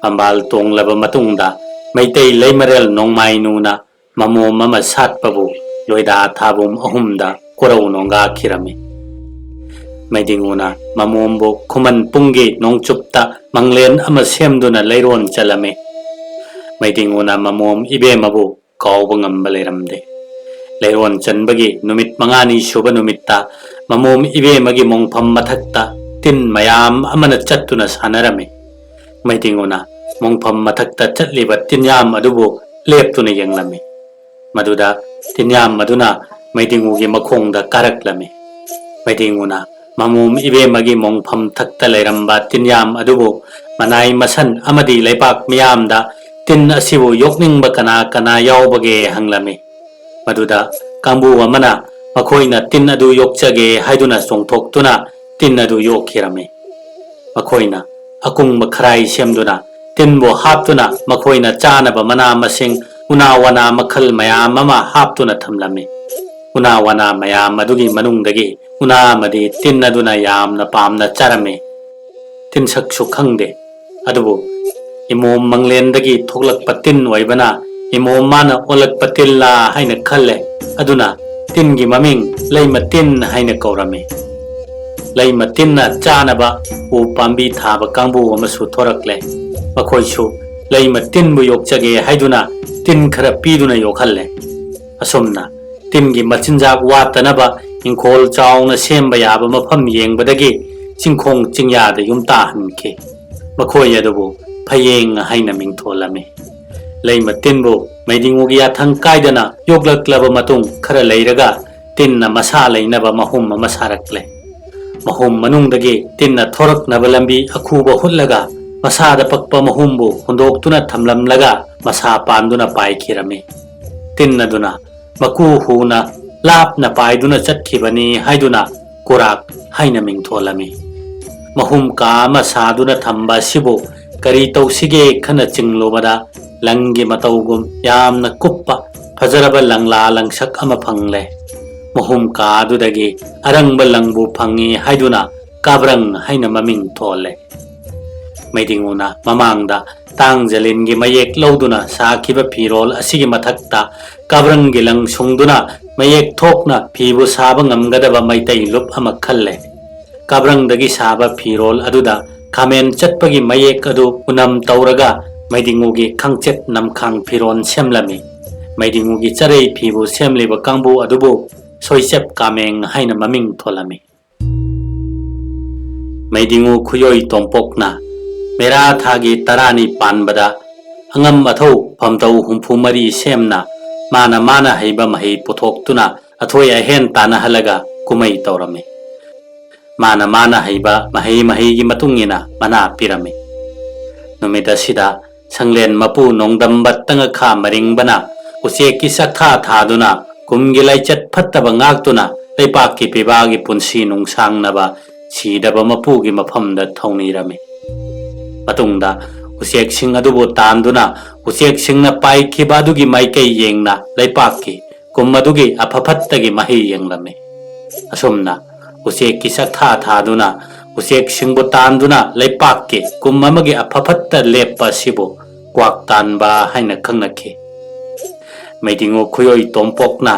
ꯐꯝꯕꯥꯜ ꯇꯣꯡꯂꯕ ꯃꯇꯨꯡꯗ ꯃꯩꯇꯩ ꯂꯩꯃꯔꯦꯜ ꯅꯣꯡꯃꯥꯏꯅꯨꯅ ꯃꯃꯣꯝ ꯑꯃ ꯁꯥꯠꯄꯕꯨ ꯂꯣꯏꯗꯥ ꯊꯥꯕꯨꯝ ꯑꯍꯨꯝꯗ ꯀꯣꯔꯧ ꯅꯣꯡꯒꯥꯈꯤꯔꯝꯃꯤ꯫ ꯃꯩꯗꯤꯡꯉꯨꯅ ꯃꯃꯣꯝꯕꯨ ꯈꯨꯃꯟ ꯄꯨꯡꯒꯤ ꯅꯣꯡꯆꯨꯞꯇ ꯃꯪꯂꯦꯟ ꯑꯃ ꯁꯦꯝꯗꯨꯅ ꯂꯩꯔꯣꯟ ꯆꯜꯂꯝꯃꯤ꯫ ꯃꯩꯗꯤꯡꯉꯨꯅ ꯃꯃꯣꯝ ꯏꯕꯦꯝꯃꯕꯨ ꯀꯥꯎꯕ ꯉꯝꯕ ꯂꯩꯔꯝꯗꯦ꯫ ꯂꯩꯔꯣꯟ ꯆꯟꯕꯒꯤ ꯅꯨꯃꯤꯠ ꯃꯉꯥꯅꯤ ꯁꯨꯕ ꯅꯨꯃꯤꯠꯇ ꯃꯃꯣꯝ ꯏꯕꯦꯝꯃꯒꯤ ꯃꯣꯡꯐꯝ ꯃꯊꯛꯇ ꯇꯤꯟ ꯃꯌꯥꯝ ꯑꯃꯅ ꯆꯠꯇꯨꯅ ꯁꯥꯟꯅꯔꯝꯃꯤ꯫ ꯃꯩꯗꯤꯡꯉꯨꯅ ꯃꯣꯡꯐꯝ ꯃꯊꯛꯇ ꯆꯠꯂꯤꯕ ꯇꯤꯟꯌꯥꯝ ꯑꯗꯨꯕꯨ ꯂꯦꯞꯇꯨꯅ ꯌꯦꯡꯂꯝꯃꯤ꯫ ꯃꯗꯨꯗ ꯇꯤꯟꯌꯥꯝ ꯑꯗꯨꯅ ꯃꯩꯗꯤꯡꯉꯨꯒꯤ ꯃꯈꯣꯡꯗ ꯀꯥꯔꯛꯂꯝꯃꯤ꯫ ꯃꯩꯗꯤꯡꯉꯨꯅ ꯃꯃꯣꯝ ꯏꯕꯦꯝꯃꯒꯤ ꯃꯣꯡꯐꯝ ꯊꯛꯇ ꯂꯩꯔꯝꯕ ꯇꯤꯟꯌꯥꯝ ꯑꯗꯨꯕꯨ ꯃꯅꯥꯏ ꯃꯁꯟ ꯑꯃꯗꯤ ꯂꯩꯄꯥꯛ ꯃꯤꯌꯥꯝꯗ "ꯇꯤꯟ ꯑꯁꯤꯕꯨ ꯌꯣꯛꯅꯤꯡꯕ ꯀꯅꯥ ꯀꯅꯥ ꯌꯥꯎꯕꯒꯦ?" ꯍꯪꯂꯝꯃꯤ꯫ ꯃꯗꯨꯗ ꯀꯥꯡꯕꯨ ꯑꯃꯅ ꯃꯈꯣꯏꯅ ꯇꯤꯟ ꯑꯗꯨ ꯌꯣꯛꯆꯒꯦ ꯍꯥꯏꯗꯨꯅ ꯆꯣꯡꯊꯣꯛꯇꯨꯅ ꯇꯤꯟ ꯑꯗꯨ ꯌꯣꯛꯈꯤꯔꯝꯃꯤ꯫ ꯃꯈꯣꯏꯅ ꯑꯀꯨꯡꯕ ꯈꯔꯥꯏ ꯁꯦꯝꯗꯨꯅ ꯇꯤꯟꯕꯨ ꯍꯥꯞꯇꯨꯅ ꯃꯈꯣꯏꯅ ꯆꯥꯅꯕ ꯃꯅꯥ ꯃꯁꯤꯡ, ꯎꯅꯥ ꯋꯥꯅꯥ ꯃꯈꯜ ꯃꯌꯥꯝ ꯑꯃ ꯍꯥꯞꯇꯨꯅ ꯊꯝꯂꯝꯃꯤ꯫ ꯎꯅꯥ ꯋꯥꯅꯥ ꯃꯌꯥꯝ ꯑꯗꯨꯒꯤ ꯃꯅꯨꯡꯗꯒꯤ ꯎꯅꯥ ꯑꯃꯗꯤ ꯇꯤꯟ ꯑꯗꯨꯅ ꯌꯥꯝꯅ ꯄꯥꯝꯅ ꯆꯥꯔꯝꯃꯤ꯫ ꯇꯤꯟꯁꯛꯁꯨ ꯈꯪꯗꯦ, ꯑꯗꯨꯕꯨ ꯏꯃꯣꯝ ꯃꯪꯂꯦꯟꯗꯒꯤ ꯊꯣꯛꯂꯛꯄ ꯇꯤꯟ ꯑꯣꯏꯕꯅ ꯏꯃꯣꯝ ꯃꯥꯅ ꯑꯣꯜꯂꯛꯄ ꯇꯤꯟꯂꯥ ꯍꯥꯏꯅ ꯈꯜꯂꯦ꯫ ꯑꯗꯨꯅ ꯇꯤꯟꯒꯤ ꯃꯃꯤꯡ ꯂꯩꯃ ꯇꯤꯟ ꯍꯥꯏꯅ ꯀꯧꯔꯝꯃꯤ꯫ ꯂꯩꯃ ꯇꯤꯟꯅ ꯆꯥꯅꯕ ꯎ ꯄꯥꯝꯕꯤ ꯊꯥꯕ ꯀꯥꯡꯕꯨ ꯑꯃꯁꯨ ꯊꯣꯔꯛꯂꯦ꯫ ꯃꯈꯣꯏꯁꯨ ꯂꯩꯃ ꯇꯤꯟꯕꯨ ꯌꯣꯛꯆꯒꯦ ꯍꯥꯏꯗꯨꯅ ꯇꯤꯟ ꯈꯔ ꯄꯤꯗꯨꯅ ꯌꯣꯛꯍꯜꯂꯦ꯫ ꯑꯁꯨꯝꯅ ꯇꯤꯟꯒꯤ ꯃꯆꯤꯟꯖꯥꯛ ꯋꯥꯠꯇꯅꯕ ꯏꯪꯈꯣꯜ ꯆꯥꯎꯅ ꯁꯦꯝꯕ ꯌꯥꯕ ꯃꯐꯝ ꯌꯦꯡꯕꯗꯒꯤ ꯆꯤꯡꯈꯣꯡ ꯆꯤꯡꯌꯥꯗ ꯌꯨꯝ ꯇꯥꯍꯟꯈꯤ꯫ ꯃꯈꯣꯏ ꯑꯗꯨꯕꯨ ꯐꯌꯦꯡ ꯍꯥꯏꯅ ꯃꯤꯡꯊꯣꯜꯂꯝꯃꯤ꯫ ꯂꯩꯃ ꯇꯤꯟꯕꯨ ꯃꯩꯗꯤꯡꯉꯨꯒꯤ ꯌꯥꯊꯪ ꯀꯥꯏꯗꯅ ꯌꯣꯛꯂꯛꯂꯕ ꯃꯇꯨꯡ ꯈꯔ ꯂꯩꯔꯒ ꯇꯤꯟꯅ ꯃꯁꯥ ꯂꯩꯅꯕ ꯃꯍꯨꯝ ꯑꯃ ꯁꯥꯔꯛꯂꯦ꯫ ꯃꯍꯨꯝ ꯃꯅꯨꯡꯗꯒꯤ ꯇꯤꯟꯅ ꯊꯣꯔꯛꯅꯕ ꯂꯝꯕꯤ ꯑꯈꯨꯕ ꯍꯨꯠꯂꯒ ꯃꯁꯥꯗ ꯄꯛꯄ ꯃꯍꯨꯝꯕꯨ ꯍꯨꯟꯗꯣꯛꯇꯨꯅ ꯊꯝꯂꯝꯂꯒ ꯃꯁꯥ ꯄꯥꯟꯗꯨꯅ ꯄꯥꯏꯈꯤꯔꯝꯃꯤ꯫ ꯇꯤꯟ ꯑꯗꯨꯅ ꯃꯀꯨ ꯍꯨꯅ ꯂꯥꯞꯅ ꯄꯥꯏꯗꯨꯅ ꯆꯠꯈꯤꯕꯅꯤ ꯍꯥꯏꯗꯨꯅ ꯀꯨꯔꯥꯛ ꯍꯥꯏꯅ ꯃꯤꯡꯊꯣꯜꯂꯝꯃꯤ꯫ ꯃꯍꯨꯝ ꯀꯥ ꯑꯃ ꯁꯥꯗꯨꯅ ꯊꯝꯕ ꯑꯁꯤꯕꯨ ꯀꯔꯤ ꯇꯧꯁꯤꯒꯦ ꯈꯟꯅ ꯆꯤꯡꯂꯨꯕꯗ ꯂꯪꯒꯤ ꯃꯇꯧꯒꯨꯝ ꯌꯥꯝꯅ ꯀꯨꯞꯄ ꯐꯖꯔꯕ ꯂꯪꯂꯥ ꯂꯪꯁꯛ ꯑꯃ ꯐꯪꯂꯦ꯫ ꯃꯍꯨꯝ ꯀꯥ ꯑꯗꯨꯗꯒꯤ ꯑꯔꯪꯕ ꯂꯪꯕꯨ ꯐꯪꯉꯤ ꯍꯥꯏꯗꯨꯅ ꯀꯥꯕ꯭ꯔꯪ ꯍꯥꯏꯅ ꯃꯃꯤꯡ ꯊꯣꯜꯂꯦ꯫ ꯃꯩꯗꯤꯡꯉꯨꯅ ꯃꯃꯥꯡꯗ ꯇꯥꯡꯖꯂꯤꯟꯒꯤ ꯃꯌꯦꯛ ꯂꯧꯗꯨꯅ ꯁꯥꯈꯤꯕ ꯐꯤꯔꯣꯜ ꯑꯁꯤꯒꯤ ꯃꯊꯛꯇ ꯀꯥꯕ꯭ꯔꯪꯒꯤ ꯂꯪ ꯁꯨꯡꯗꯨꯅ ꯃꯌꯦꯛ ꯊꯣꯛꯅ ꯐꯤꯕꯨ ꯁꯥꯕ ꯉꯝꯒꯗꯕ ꯃꯩꯇꯩ ꯂꯨꯞ ꯑꯃ ꯈꯜꯂꯦ꯫ ꯀꯥꯕ꯭ꯔꯪꯗꯒꯤ ꯁꯥꯕ ꯐꯤꯔꯣꯜ ꯑꯗꯨꯗ ꯈꯥꯃꯦꯟ ꯆꯠꯄꯒꯤ ꯃꯌꯦꯛ ꯑꯗꯨ ꯎꯅꯝ ꯇꯧꯔꯒ ꯃꯩꯗꯤꯡꯉꯨꯒꯤ ꯈꯪꯆꯦꯠ ꯅꯝꯈꯥꯡ ꯐꯤꯔꯣꯜ ꯁꯦꯝꯂꯝꯃꯤ꯫ ꯃꯩꯗꯤꯡꯉꯨꯒꯤ ꯆꯔꯩ ꯐꯤꯕꯨ ꯁꯦꯝꯂꯤꯕ ꯀꯥꯡꯕꯨ ꯑꯗꯨꯕꯨ ꯁꯣꯏꯆꯦꯞ ꯀꯥꯃꯦꯡ ꯍꯥꯏꯅ ꯃꯃꯤꯡ ꯊꯣꯜꯂꯝꯃꯤ꯫ ꯃꯩꯗꯤꯡꯉꯨ ꯈꯨꯌꯣꯏ ꯇꯣꯝꯄꯣꯛꯅ ꯃꯦꯔꯥ ꯊꯥꯒꯤ ꯇꯔꯥꯅꯤ ꯄꯥꯟꯕꯗ ꯑꯉꯝ ꯑꯊꯧ ꯐꯝꯗꯧ ꯍꯨꯝꯐꯨ ꯃꯔꯤ ꯁꯦꯝꯅ ꯃꯥꯅ ꯃꯥꯅ ꯍꯩꯕ ꯃꯍꯩ ꯄꯨꯊꯣꯛꯇꯨꯅ ꯑꯊꯣꯏ ꯑꯍꯦꯟ ꯇꯥꯟꯅꯍꯜꯂꯒ ꯀꯨꯝꯍꯩ ꯇꯧꯔꯝꯃꯤ꯫ ꯃꯥꯅ ꯃꯥꯅ ꯍꯩꯕ ꯃꯍꯩ ꯃꯍꯩꯒꯤ ꯃꯇꯨꯡ ꯏꯟꯅ ꯃꯅꯥ ꯄꯤꯔꯝꯃꯤ꯫ ꯅꯨꯃꯤꯠ ꯑꯁꯤꯗ ꯁꯪꯂꯦꯟ ꯃꯄꯨ ꯅꯣꯡꯗꯝꯕ ꯇꯉꯈꯥ ꯃꯔꯤꯡꯕꯅ ꯎꯆꯦꯛꯀꯤ ꯆꯥꯛꯊꯥ ꯊꯥꯗꯨꯅ ꯀꯨꯝꯒꯤ ꯂꯥꯏꯆꯠ ꯐꯠꯇꯕ ꯉꯥꯛꯇꯨꯅ ꯂꯩꯄꯥꯛꯀꯤ ꯄꯤꯕꯥꯒꯤ ꯄꯨꯟꯁꯤ ꯅꯨꯡꯁꯥꯡꯅꯕ ꯁꯤꯗꯕ ꯃꯄꯨꯒꯤ ꯃꯐꯝꯗ ꯊꯧꯅꯤꯔꯝꯃꯤ꯫ ꯃꯇꯨꯡꯗ ꯎꯆꯦꯛꯁꯤꯡ ꯑꯗꯨꯕꯨ ꯇꯥꯟꯗꯨꯅ ꯎꯆꯦꯛꯁꯤꯡꯅ ꯄꯥꯏꯈꯤꯕ ꯑꯗꯨꯒꯤ ꯃꯥꯏꯀꯩ ꯌꯦꯡꯅ ꯂꯩꯄꯥꯛꯀꯤ ꯀꯨꯝ ꯑꯗꯨꯒꯤ ꯑꯐ ꯐꯠꯇꯒꯤ ꯃꯍꯩ ꯌꯦꯡꯂꯝꯃꯤ꯫ ꯑꯁꯨꯝꯅ ꯎꯆꯦꯛꯀꯤ ꯆꯥꯛꯊꯥ ꯊꯥꯗꯨꯅ ꯎꯆꯦꯛꯁꯤꯡꯕꯨ ꯇꯥꯟꯗꯨꯅ ꯂꯩꯄꯥꯛꯀꯤ ꯀꯨꯝ ꯑꯃꯒꯤ ꯑꯐ ꯐꯠꯇ ꯂꯦꯞꯄ ꯑꯁꯤꯕꯨ ꯀ꯭ꯋꯥꯛ ꯇꯥꯟꯕ ꯍꯥꯏꯅ ꯈꯪꯅꯈꯤ꯫ ꯃꯩꯗꯤꯡꯉꯨ ꯈꯨꯌꯣꯏ ꯇꯣꯝꯄꯣꯛꯅ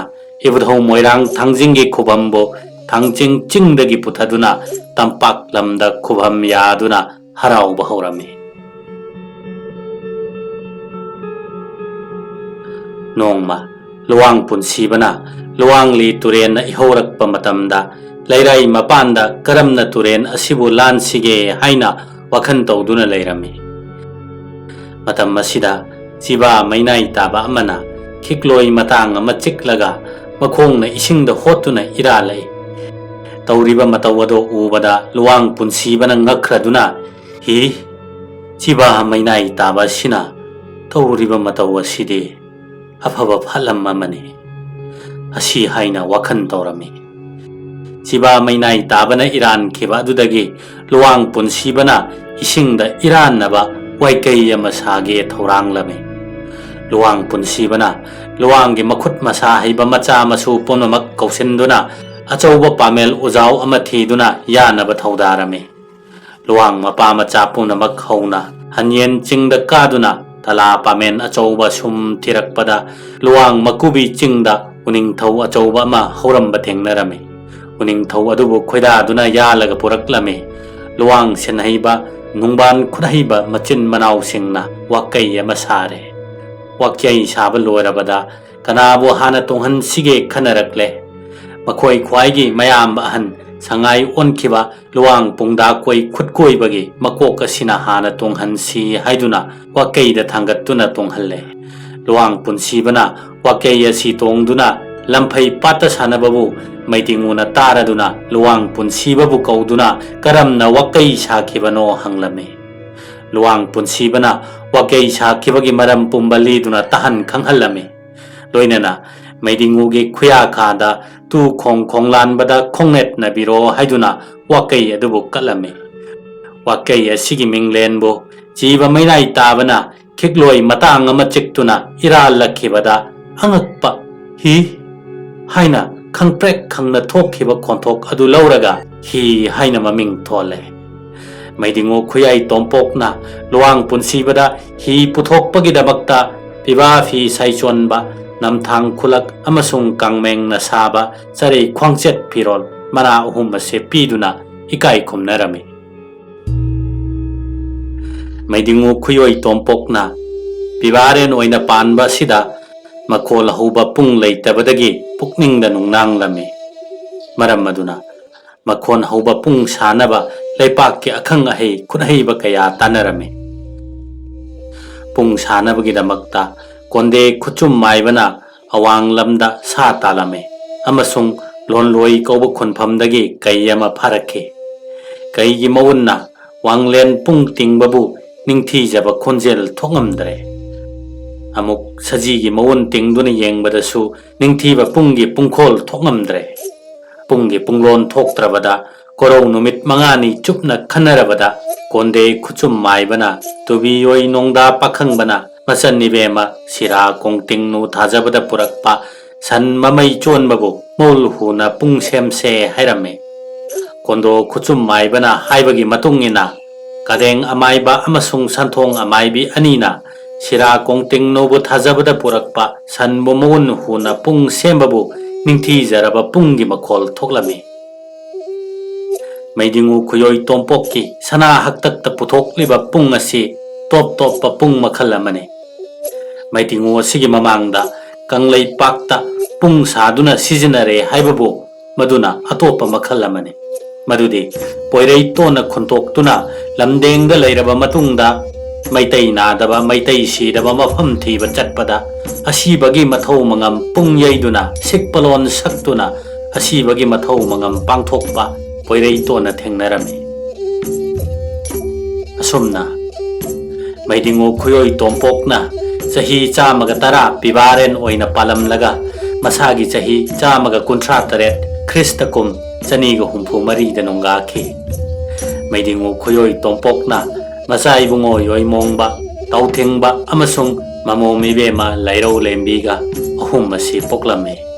ꯏꯕꯨꯙꯧ ꯃꯣꯏꯔꯥꯡ ꯊꯥꯡꯖꯤꯡꯒꯤ ꯈꯨꯕꯝꯕꯨ ꯊꯥꯡꯖꯤꯡ ꯆꯤꯡꯗꯒꯤ ꯄꯨꯊꯗꯨꯅ ꯇꯝꯄꯥꯛ ꯂꯝꯗ ꯈꯨꯕꯝ ꯌꯥꯗꯨꯅ ꯍꯔꯥꯎꯕ ꯍꯧꯔꯝꯃꯤ꯫ ꯅꯣꯡꯃ ꯂꯨꯋꯥꯡ ꯄꯨꯟꯁꯤꯕꯅ ꯂꯨꯋꯥꯡꯂꯤ ꯇꯨꯔꯦꯟꯅ ꯏꯍꯧꯔꯛꯄ ꯃꯇꯝꯗ ꯂꯩꯔꯥꯏ ꯃꯄꯥꯟꯗ ꯀꯔꯝꯅ ꯇꯨꯔꯦꯟ ꯑꯁꯤꯕꯨ ꯂꯥꯟꯁꯤꯒꯦ ꯍꯥꯏꯅ ꯋꯥꯈꯜ ꯇꯧꯗꯨꯅ ꯂꯩꯔꯝꯃꯤ꯫ ꯃꯇꯝ ꯑꯁꯤꯗ ꯆꯤꯕꯥ ꯃꯩꯅꯥꯏ ꯇꯥꯕ ꯑꯃꯅ ꯈꯤꯛꯂꯣꯏ ꯃꯇꯥꯡ ꯑꯃ ꯆꯤꯛꯂꯒ ꯃꯈꯣꯡꯅ ꯏꯁꯤꯡꯗ ꯍꯣꯠꯇꯨꯅ ꯏꯔꯥꯜꯂꯛꯏ꯫ ꯇꯧꯔꯤꯕ ꯃꯇꯧ ꯑꯗꯨ ꯎꯕꯗ ꯂꯨꯋꯥꯡ ꯄꯨꯟꯁꯤꯕꯅ ꯉꯛꯈ꯭ꯔꯗꯨꯅ, "ꯍꯤ, ꯆꯤꯕꯥ ꯃꯩꯅꯥꯏ ꯇꯥꯕ ꯑꯁꯤꯅ ꯇꯧꯔꯤꯕ ꯃꯇꯧ ꯑꯁꯤꯗꯤ ꯑꯐꯕ ꯐꯠꯂꯝ ꯑꯃꯅꯤ" ꯑꯁꯤ ꯍꯥꯏꯅ ꯋꯥꯈꯜ ꯇꯧꯔꯝꯃꯤ꯫ ꯆꯤꯕꯥ ꯃꯩꯅꯥꯏ ꯇꯥꯕꯅ ꯏꯔꯥꯟꯈꯤꯕ ꯑꯗꯨꯗꯒꯤ ꯂꯨꯋꯥꯡ ꯄꯨꯟꯁꯤꯕꯅ ꯏꯁꯤꯡꯗ ꯏꯔꯥꯟꯅꯕ ꯋꯥꯏꯀꯩ ꯑꯃ ꯁꯥꯒꯦ ꯊꯧꯔꯥꯡꯂꯝꯃꯤ꯫ ꯂꯨꯋꯥꯡ ꯄꯨꯟꯁꯤꯕꯅ ꯂꯨꯋꯥꯡꯒꯤ ꯃꯈꯨꯠ ꯃꯁꯥ ꯍꯩꯕ ꯃꯆꯥ ꯃꯁꯨ ꯄꯨꯝꯅꯃꯛ ꯀꯧꯁꯤꯟꯗꯨꯅ ꯑꯆꯧꯕ ꯄꯥꯃꯦꯜ ꯎꯖꯥꯎ ꯑꯃ ꯊꯤꯗꯨꯅ ꯌꯥꯅꯕ ꯊꯧꯗꯥꯔꯝꯃꯤ꯫ ꯂꯨꯋꯥꯡ ꯃꯄꯥ ꯃꯆꯥ ꯄꯨꯝꯅꯃꯛ ꯍꯧꯅ ꯍꯟꯌꯦꯟ ꯆꯤꯡꯗ ꯀꯥꯗꯨꯅ ꯇꯂꯥ ꯄꯥꯃꯦꯟ ꯑꯆꯧꯕ ꯁꯨꯝ ꯊꯤꯔꯛꯄꯗ ꯂꯨꯋꯥꯡ ꯃꯀꯨꯕꯤ ꯆꯤꯡꯗ ꯎꯅꯤꯡꯊꯧ ꯑꯆꯧꯕ ꯑꯃ ꯍꯧꯔꯝꯕ ꯊꯦꯡꯅꯔꯝꯃꯤ꯫ ꯎꯅꯤꯡꯊꯧ ꯑꯗꯨꯕꯨ ꯈꯣꯏꯗꯥꯗꯨꯅ ꯌꯥꯜꯂꯒ ꯄꯨꯔꯛꯂꯝꯃꯤ꯫ ꯂꯨꯋꯥꯡ ꯁꯤꯟꯍꯩꯕ, ꯅꯨꯡꯕꯥꯟ ꯈꯨꯠꯍꯩꯕ ꯃꯆꯤꯟ ꯃꯅꯥꯎꯁꯤꯡꯅ ꯋꯥꯀꯩ ꯑꯃ ꯁꯥꯔꯦ꯫ ꯋꯥꯀꯩ ꯁꯥꯕ ꯂꯣꯏꯔꯕꯗ ꯀꯅꯥꯕꯨ ꯍꯥꯟꯅ ꯇꯣꯡꯍꯟꯁꯤꯒꯦ ꯈꯟꯅꯔꯛꯂꯦ꯫ ꯃꯈꯣꯏ ꯈ꯭ꯋꯥꯏꯒꯤ ꯃꯌꯥꯝꯕ ꯑꯍꯟ ꯁꯉꯥꯏ ꯑꯣꯟꯈꯤꯕ ꯂꯨꯋꯥꯡ ꯄꯨꯡꯗꯥꯀꯣꯏ ꯈꯨꯠꯀꯣꯏꯕꯒꯤ ꯃꯀꯣꯛ ꯑꯁꯤꯅ ꯍꯥꯟꯅ ꯇꯣꯡꯍꯟꯁꯤ ꯍꯥꯏꯗꯨꯅ ꯋꯥꯀꯩꯗ ꯊꯥꯡꯒꯠꯇꯨꯅ ꯇꯣꯡꯍꯜꯂꯦ꯫ ꯂꯨꯋꯥꯡ ꯄꯨꯟꯁꯤꯕꯅ ꯋꯥꯀꯩ ꯑꯁꯤ ꯇꯣꯡꯗꯨꯅ ꯂꯝꯐꯩ ꯄꯥꯠꯇ ꯁꯥꯟꯅꯕꯕꯨ ꯃꯩꯗꯤꯡꯉꯨꯅ ꯇꯥꯔꯗꯨꯅ ꯂꯨꯋꯥꯡ ꯄꯨꯟꯁꯤꯕꯕꯨ ꯀꯧꯗꯨꯅ ꯀꯔꯝꯅ ꯋꯥꯀꯩ ꯁꯥꯈꯤꯕꯅꯣ ꯍꯪꯂꯝꯃꯤ꯫ ꯂꯨꯋꯥꯡ ꯄꯨꯟꯁꯤꯕꯅ ꯋꯥꯀꯩ ꯁꯥꯈꯤꯕꯒꯤ ꯃꯔꯝ ꯄꯨꯝꯕ ꯂꯤꯗꯨꯅ ꯇꯍꯟ ꯈꯪꯍꯜꯂꯝꯃꯤ꯫ ꯂꯣꯏꯅꯅ ꯃꯩꯗꯤꯡꯉꯨꯒꯤ ꯈꯨꯌꯥꯈꯥꯗ ꯇꯨ ꯈꯣꯡ ꯈꯣꯡꯂꯥꯟꯕꯗ ꯈꯣꯡꯅꯦꯠꯅꯕꯤꯔꯣ ꯍꯥꯏꯗꯨꯅ ꯋꯥꯀꯩ ꯑꯗꯨꯕꯨ ꯀꯠꯂꯝꯃꯤ꯫ ꯋꯥꯀꯩ ꯑꯁꯤꯒꯤ ꯃꯤꯡꯂꯦꯟꯕꯨ ꯖꯤꯕ ꯃꯩꯅꯥꯏ ꯇꯥꯕꯅ ꯈꯤꯛꯂꯣꯏ ꯃꯇꯥꯡ ꯑꯃ ꯆꯤꯛꯇꯨꯅ ꯏꯔꯥꯜꯂꯛꯈꯤꯕꯗ ꯑꯉꯛꯄ "ꯍꯤ" ꯍꯥꯏꯅ ꯈꯪꯄ꯭ꯔꯦꯛ ꯈꯪꯅ ꯊꯣꯛꯈꯤꯕ ꯈꯣꯟꯊꯣꯛ ꯑꯗꯨ ꯂꯧꯔꯒ "ꯍꯤ" ꯍꯥꯏꯅ ꯃꯃꯤꯡ ꯊꯣꯜꯂꯦ꯫ ꯃꯩꯗꯤꯡꯉꯨ ꯈꯨꯌꯥꯏ ꯇꯣꯝꯄꯣꯛꯅ ꯂꯨꯋꯥꯡ ꯄꯨꯟꯁꯤꯕꯗ ꯍꯤ ꯄꯨꯊꯣꯛꯄꯒꯤꯗꯃꯛꯇ ꯄꯤꯕꯥ ꯐꯤ ꯁꯥꯏꯆꯣꯟꯕ, ꯅꯝꯊꯥꯡ ꯈꯨꯂꯛ ꯑꯃꯁꯨꯡ ꯀꯥꯡꯃꯦꯡꯅ ꯁꯥꯕ ꯆꯔꯩ ꯈ꯭ꯋꯥꯡꯆꯦꯠ ꯐꯤꯔꯣꯜ ꯃꯅꯥ ꯑꯍꯨꯝ ꯑꯁꯦ ꯄꯤꯗꯨꯅ ꯏꯀꯥꯏ ꯈꯨꯝꯅꯔꯝꯃꯤ꯫ ꯃꯩꯗꯤꯡꯉꯨ ꯈꯨꯌꯣꯏ ꯇꯣꯝꯄꯣꯛꯅ ꯄꯤꯕꯥꯔꯦꯟ ꯑꯣꯏꯅ ꯄꯥꯟꯕ ꯑꯁꯤꯗ ꯃꯈꯣꯜ ꯍꯧꯕ ꯄꯨꯡ ꯂꯩꯇꯕꯗꯒꯤ ꯄꯨꯛꯅꯤꯡꯗ ꯅꯨꯡꯅꯥꯡꯂꯝꯃꯤ꯫ ꯃꯔꯝ ꯑꯗꯨꯅ ꯃꯈꯣꯟ ꯍꯧꯕ ꯄꯨꯡ ꯁꯥꯅꯕ ꯂꯩꯄꯥꯛꯀꯤ ꯑꯈꯪ ꯑꯍꯩ ꯈꯨꯠꯍꯩꯕ ꯀꯌꯥ ꯇꯥꯟꯅꯔꯝꯃꯤ꯫ ꯄꯨꯡ ꯁꯥꯅꯕꯒꯤꯗꯃꯛꯇ ꯀꯣꯟꯗꯦ ꯈꯨꯠꯆꯨꯝ ꯃꯥꯏꯕꯅ ꯑꯋꯥꯡ ꯂꯝꯗ ꯁꯥ ꯇꯥꯜꯂꯝꯃꯤ ꯑꯃꯁꯨꯡ ꯂꯣꯟꯂꯣꯏ ꯀꯧꯕ ꯈꯨꯟꯐꯝꯗꯒꯤ ꯀꯩ ꯑꯃ ꯐꯥꯔꯛꯈꯤ꯫ ꯀꯩꯒꯤ ꯃꯎꯟꯅ ꯋꯥꯡꯂꯦꯟ ꯄꯨꯡ ꯇꯤꯡꯕꯕꯨ ꯅꯤꯡꯊꯤꯖꯕ ꯈꯣꯟꯖꯦꯜ ꯊꯣꯛꯉꯝꯗ꯭ꯔꯦ꯫ ꯑꯃꯨꯛ ꯁꯖꯤꯒꯤ ꯃꯎꯟ ꯇꯤꯡꯗꯨꯅ ꯌꯦꯡꯕꯗꯁꯨ ꯅꯤꯡꯊꯤꯕ ꯄꯨꯡꯒꯤ ꯄꯨꯡꯈꯣꯜ ꯊꯣꯛꯉꯝꯗ꯭ꯔꯦ꯫ ꯄꯨꯡꯒꯤ ꯄꯨꯡꯂꯣꯟ ꯊꯣꯛꯇ꯭ꯔꯕꯗ ꯀꯣꯔꯧ ꯅꯨꯃꯤꯠ ꯃꯉꯥꯅꯤ ꯆꯨꯞꯅ ꯈꯟꯅꯔꯕꯗ ꯀꯣꯟꯗꯦ ꯈꯨꯠꯆꯨꯝ ꯃꯥꯏꯕꯅ ꯇꯨꯕꯤꯌꯣꯏ ꯅꯣꯡꯗꯥ ꯄꯥꯈꯪꯕꯅ ꯃꯆꯟ ꯏꯕꯦꯝꯃ ꯁꯤꯔꯥ ꯀꯣꯡꯇꯤꯡꯅꯨ ꯊꯥꯖꯕꯗ ꯄꯨꯔꯛꯄ ꯁꯟ ꯃꯃꯩ ꯆꯣꯟꯕꯕꯨ ꯃꯧꯜ ꯍꯨꯅ ꯄꯨꯡ ꯁꯦꯝꯁꯦ ꯍꯥꯏꯔꯝꯃꯤ꯫ ꯀꯣꯟꯗꯣ ꯈꯨꯠꯆꯨꯝ ꯃꯥꯏꯕꯅ ꯍꯥꯏꯕꯒꯤ ꯃꯇꯨꯡ ꯏꯟꯅ ꯀꯗꯦꯡ ꯑꯃꯥꯏꯕ ꯑꯃꯁꯨꯡ ꯁꯟꯊꯣꯡ ꯑꯃꯥꯏꯕꯤ ꯑꯅꯤꯅ ꯁꯤꯔꯥ ꯀꯣꯡꯇꯤꯡꯅꯨꯕꯨ ꯊꯥꯖꯕꯗ ꯄꯨꯔꯛꯄ ꯁꯟꯕꯨ ꯃꯎꯟ ꯍꯨꯅ ꯄꯨꯡ ꯁꯦꯝꯕꯕꯨ ꯅꯤꯡꯊꯤꯖꯔꯕ ꯄꯨꯡꯒꯤ ꯃꯈꯣꯜ ꯊꯣꯛꯂꯝꯃꯤ꯫ ꯃꯩꯗꯤꯡꯉꯨ ꯈꯨꯌꯣꯏ ꯇꯣꯝꯄꯣꯛꯀꯤ ꯁꯅꯥ ꯍꯛꯇꯛꯇ ꯄꯨꯊꯣꯛꯂꯤꯕ ꯄꯨꯡ ꯑꯁꯤ ꯇꯣꯞ ꯇꯣꯞꯄ ꯄꯨꯡ ꯃꯈꯜ ꯑꯃꯅꯤ꯫ ꯃꯩꯗꯤꯡꯉꯨ ꯑꯁꯤꯒꯤ ꯃꯃꯥꯡꯗ ꯀꯪꯂꯩꯄꯥꯛꯇ ꯄꯨꯡ ꯁꯥꯗꯨꯅ ꯁꯤꯖꯤꯟꯅꯔꯦ ꯍꯥꯏꯕꯕꯨ ꯃꯗꯨꯅ ꯑꯇꯣꯞꯄ ꯃꯈꯜ ꯑꯃꯅꯤ꯫ ꯃꯗꯨꯗꯤ ꯄꯣꯏꯔꯩꯇꯣꯟꯅ ꯈꯨꯟꯇꯣꯛꯇꯨꯅ ꯂꯝꯗꯦꯡꯗ ꯂꯩꯔꯕ ꯃꯇꯨꯡꯗ ꯃꯩꯇꯩ ꯅꯥꯗꯕ, ꯃꯩꯇꯩ ꯁꯤꯗꯕ ꯃꯐꯝ ꯊꯤꯕ ꯆꯠꯄꯗ ꯑꯁꯤꯕꯒꯤ ꯃꯊꯧ ꯃꯉꯝ ꯄꯨꯡ ꯌꯩꯗꯨꯅ ꯁꯤꯛꯄꯂꯣꯟ ꯁꯛꯇꯨꯅ ꯑꯁꯤꯕꯒꯤ ꯃꯊꯧ ꯃꯉꯝ ꯄꯥꯡꯊꯣꯛꯄ ꯄꯣꯏꯔꯩꯇꯣꯟꯅ ꯊꯦꯡꯅꯔꯝꯃꯤ꯫ ꯑꯁꯨꯝꯅ ꯃꯩꯗꯤꯡꯉꯨ ꯈꯨꯌꯣꯏ ꯇꯣꯝꯄꯣꯛꯅ ꯆꯍꯤ ꯆꯥꯝꯃꯒ ꯇꯔꯥ ꯄꯤꯕꯥꯔꯦꯟ ꯑꯣꯏꯅ ꯄꯥꯜꯂꯝꯂꯒ ꯃꯁꯥꯒꯤ ꯆꯍꯤ ꯆꯥꯝꯃꯒ ꯀꯨꯟꯊ꯭ꯔꯥ ꯇꯔꯦꯠ ꯈ꯭ꯔꯤꯁꯇ ꯀꯨꯝ ꯆꯅꯤꯒ ꯍꯨꯝꯐꯨ ꯃꯔꯤꯗ ꯅꯣꯡꯒꯥꯈꯤ꯫ ꯃꯩꯗꯤꯡꯉꯨ ꯈꯨꯌꯣꯏ ꯇꯣꯝꯄꯣꯛꯅ ꯃꯆꯥ ꯏꯕꯨꯡꯉꯣ ꯌꯣꯏꯃꯣꯡꯕ, ꯇꯥꯎꯊꯤꯡꯕ ꯑꯃꯁꯨꯡ ꯃꯃꯣꯝ ꯏꯕꯦꯝꯃ ꯂꯩꯔꯧ ꯂꯦꯝꯕꯤꯒ ꯑꯍꯨꯝ ꯑꯁꯤ ꯄꯣꯛꯂꯝꯃꯤ꯫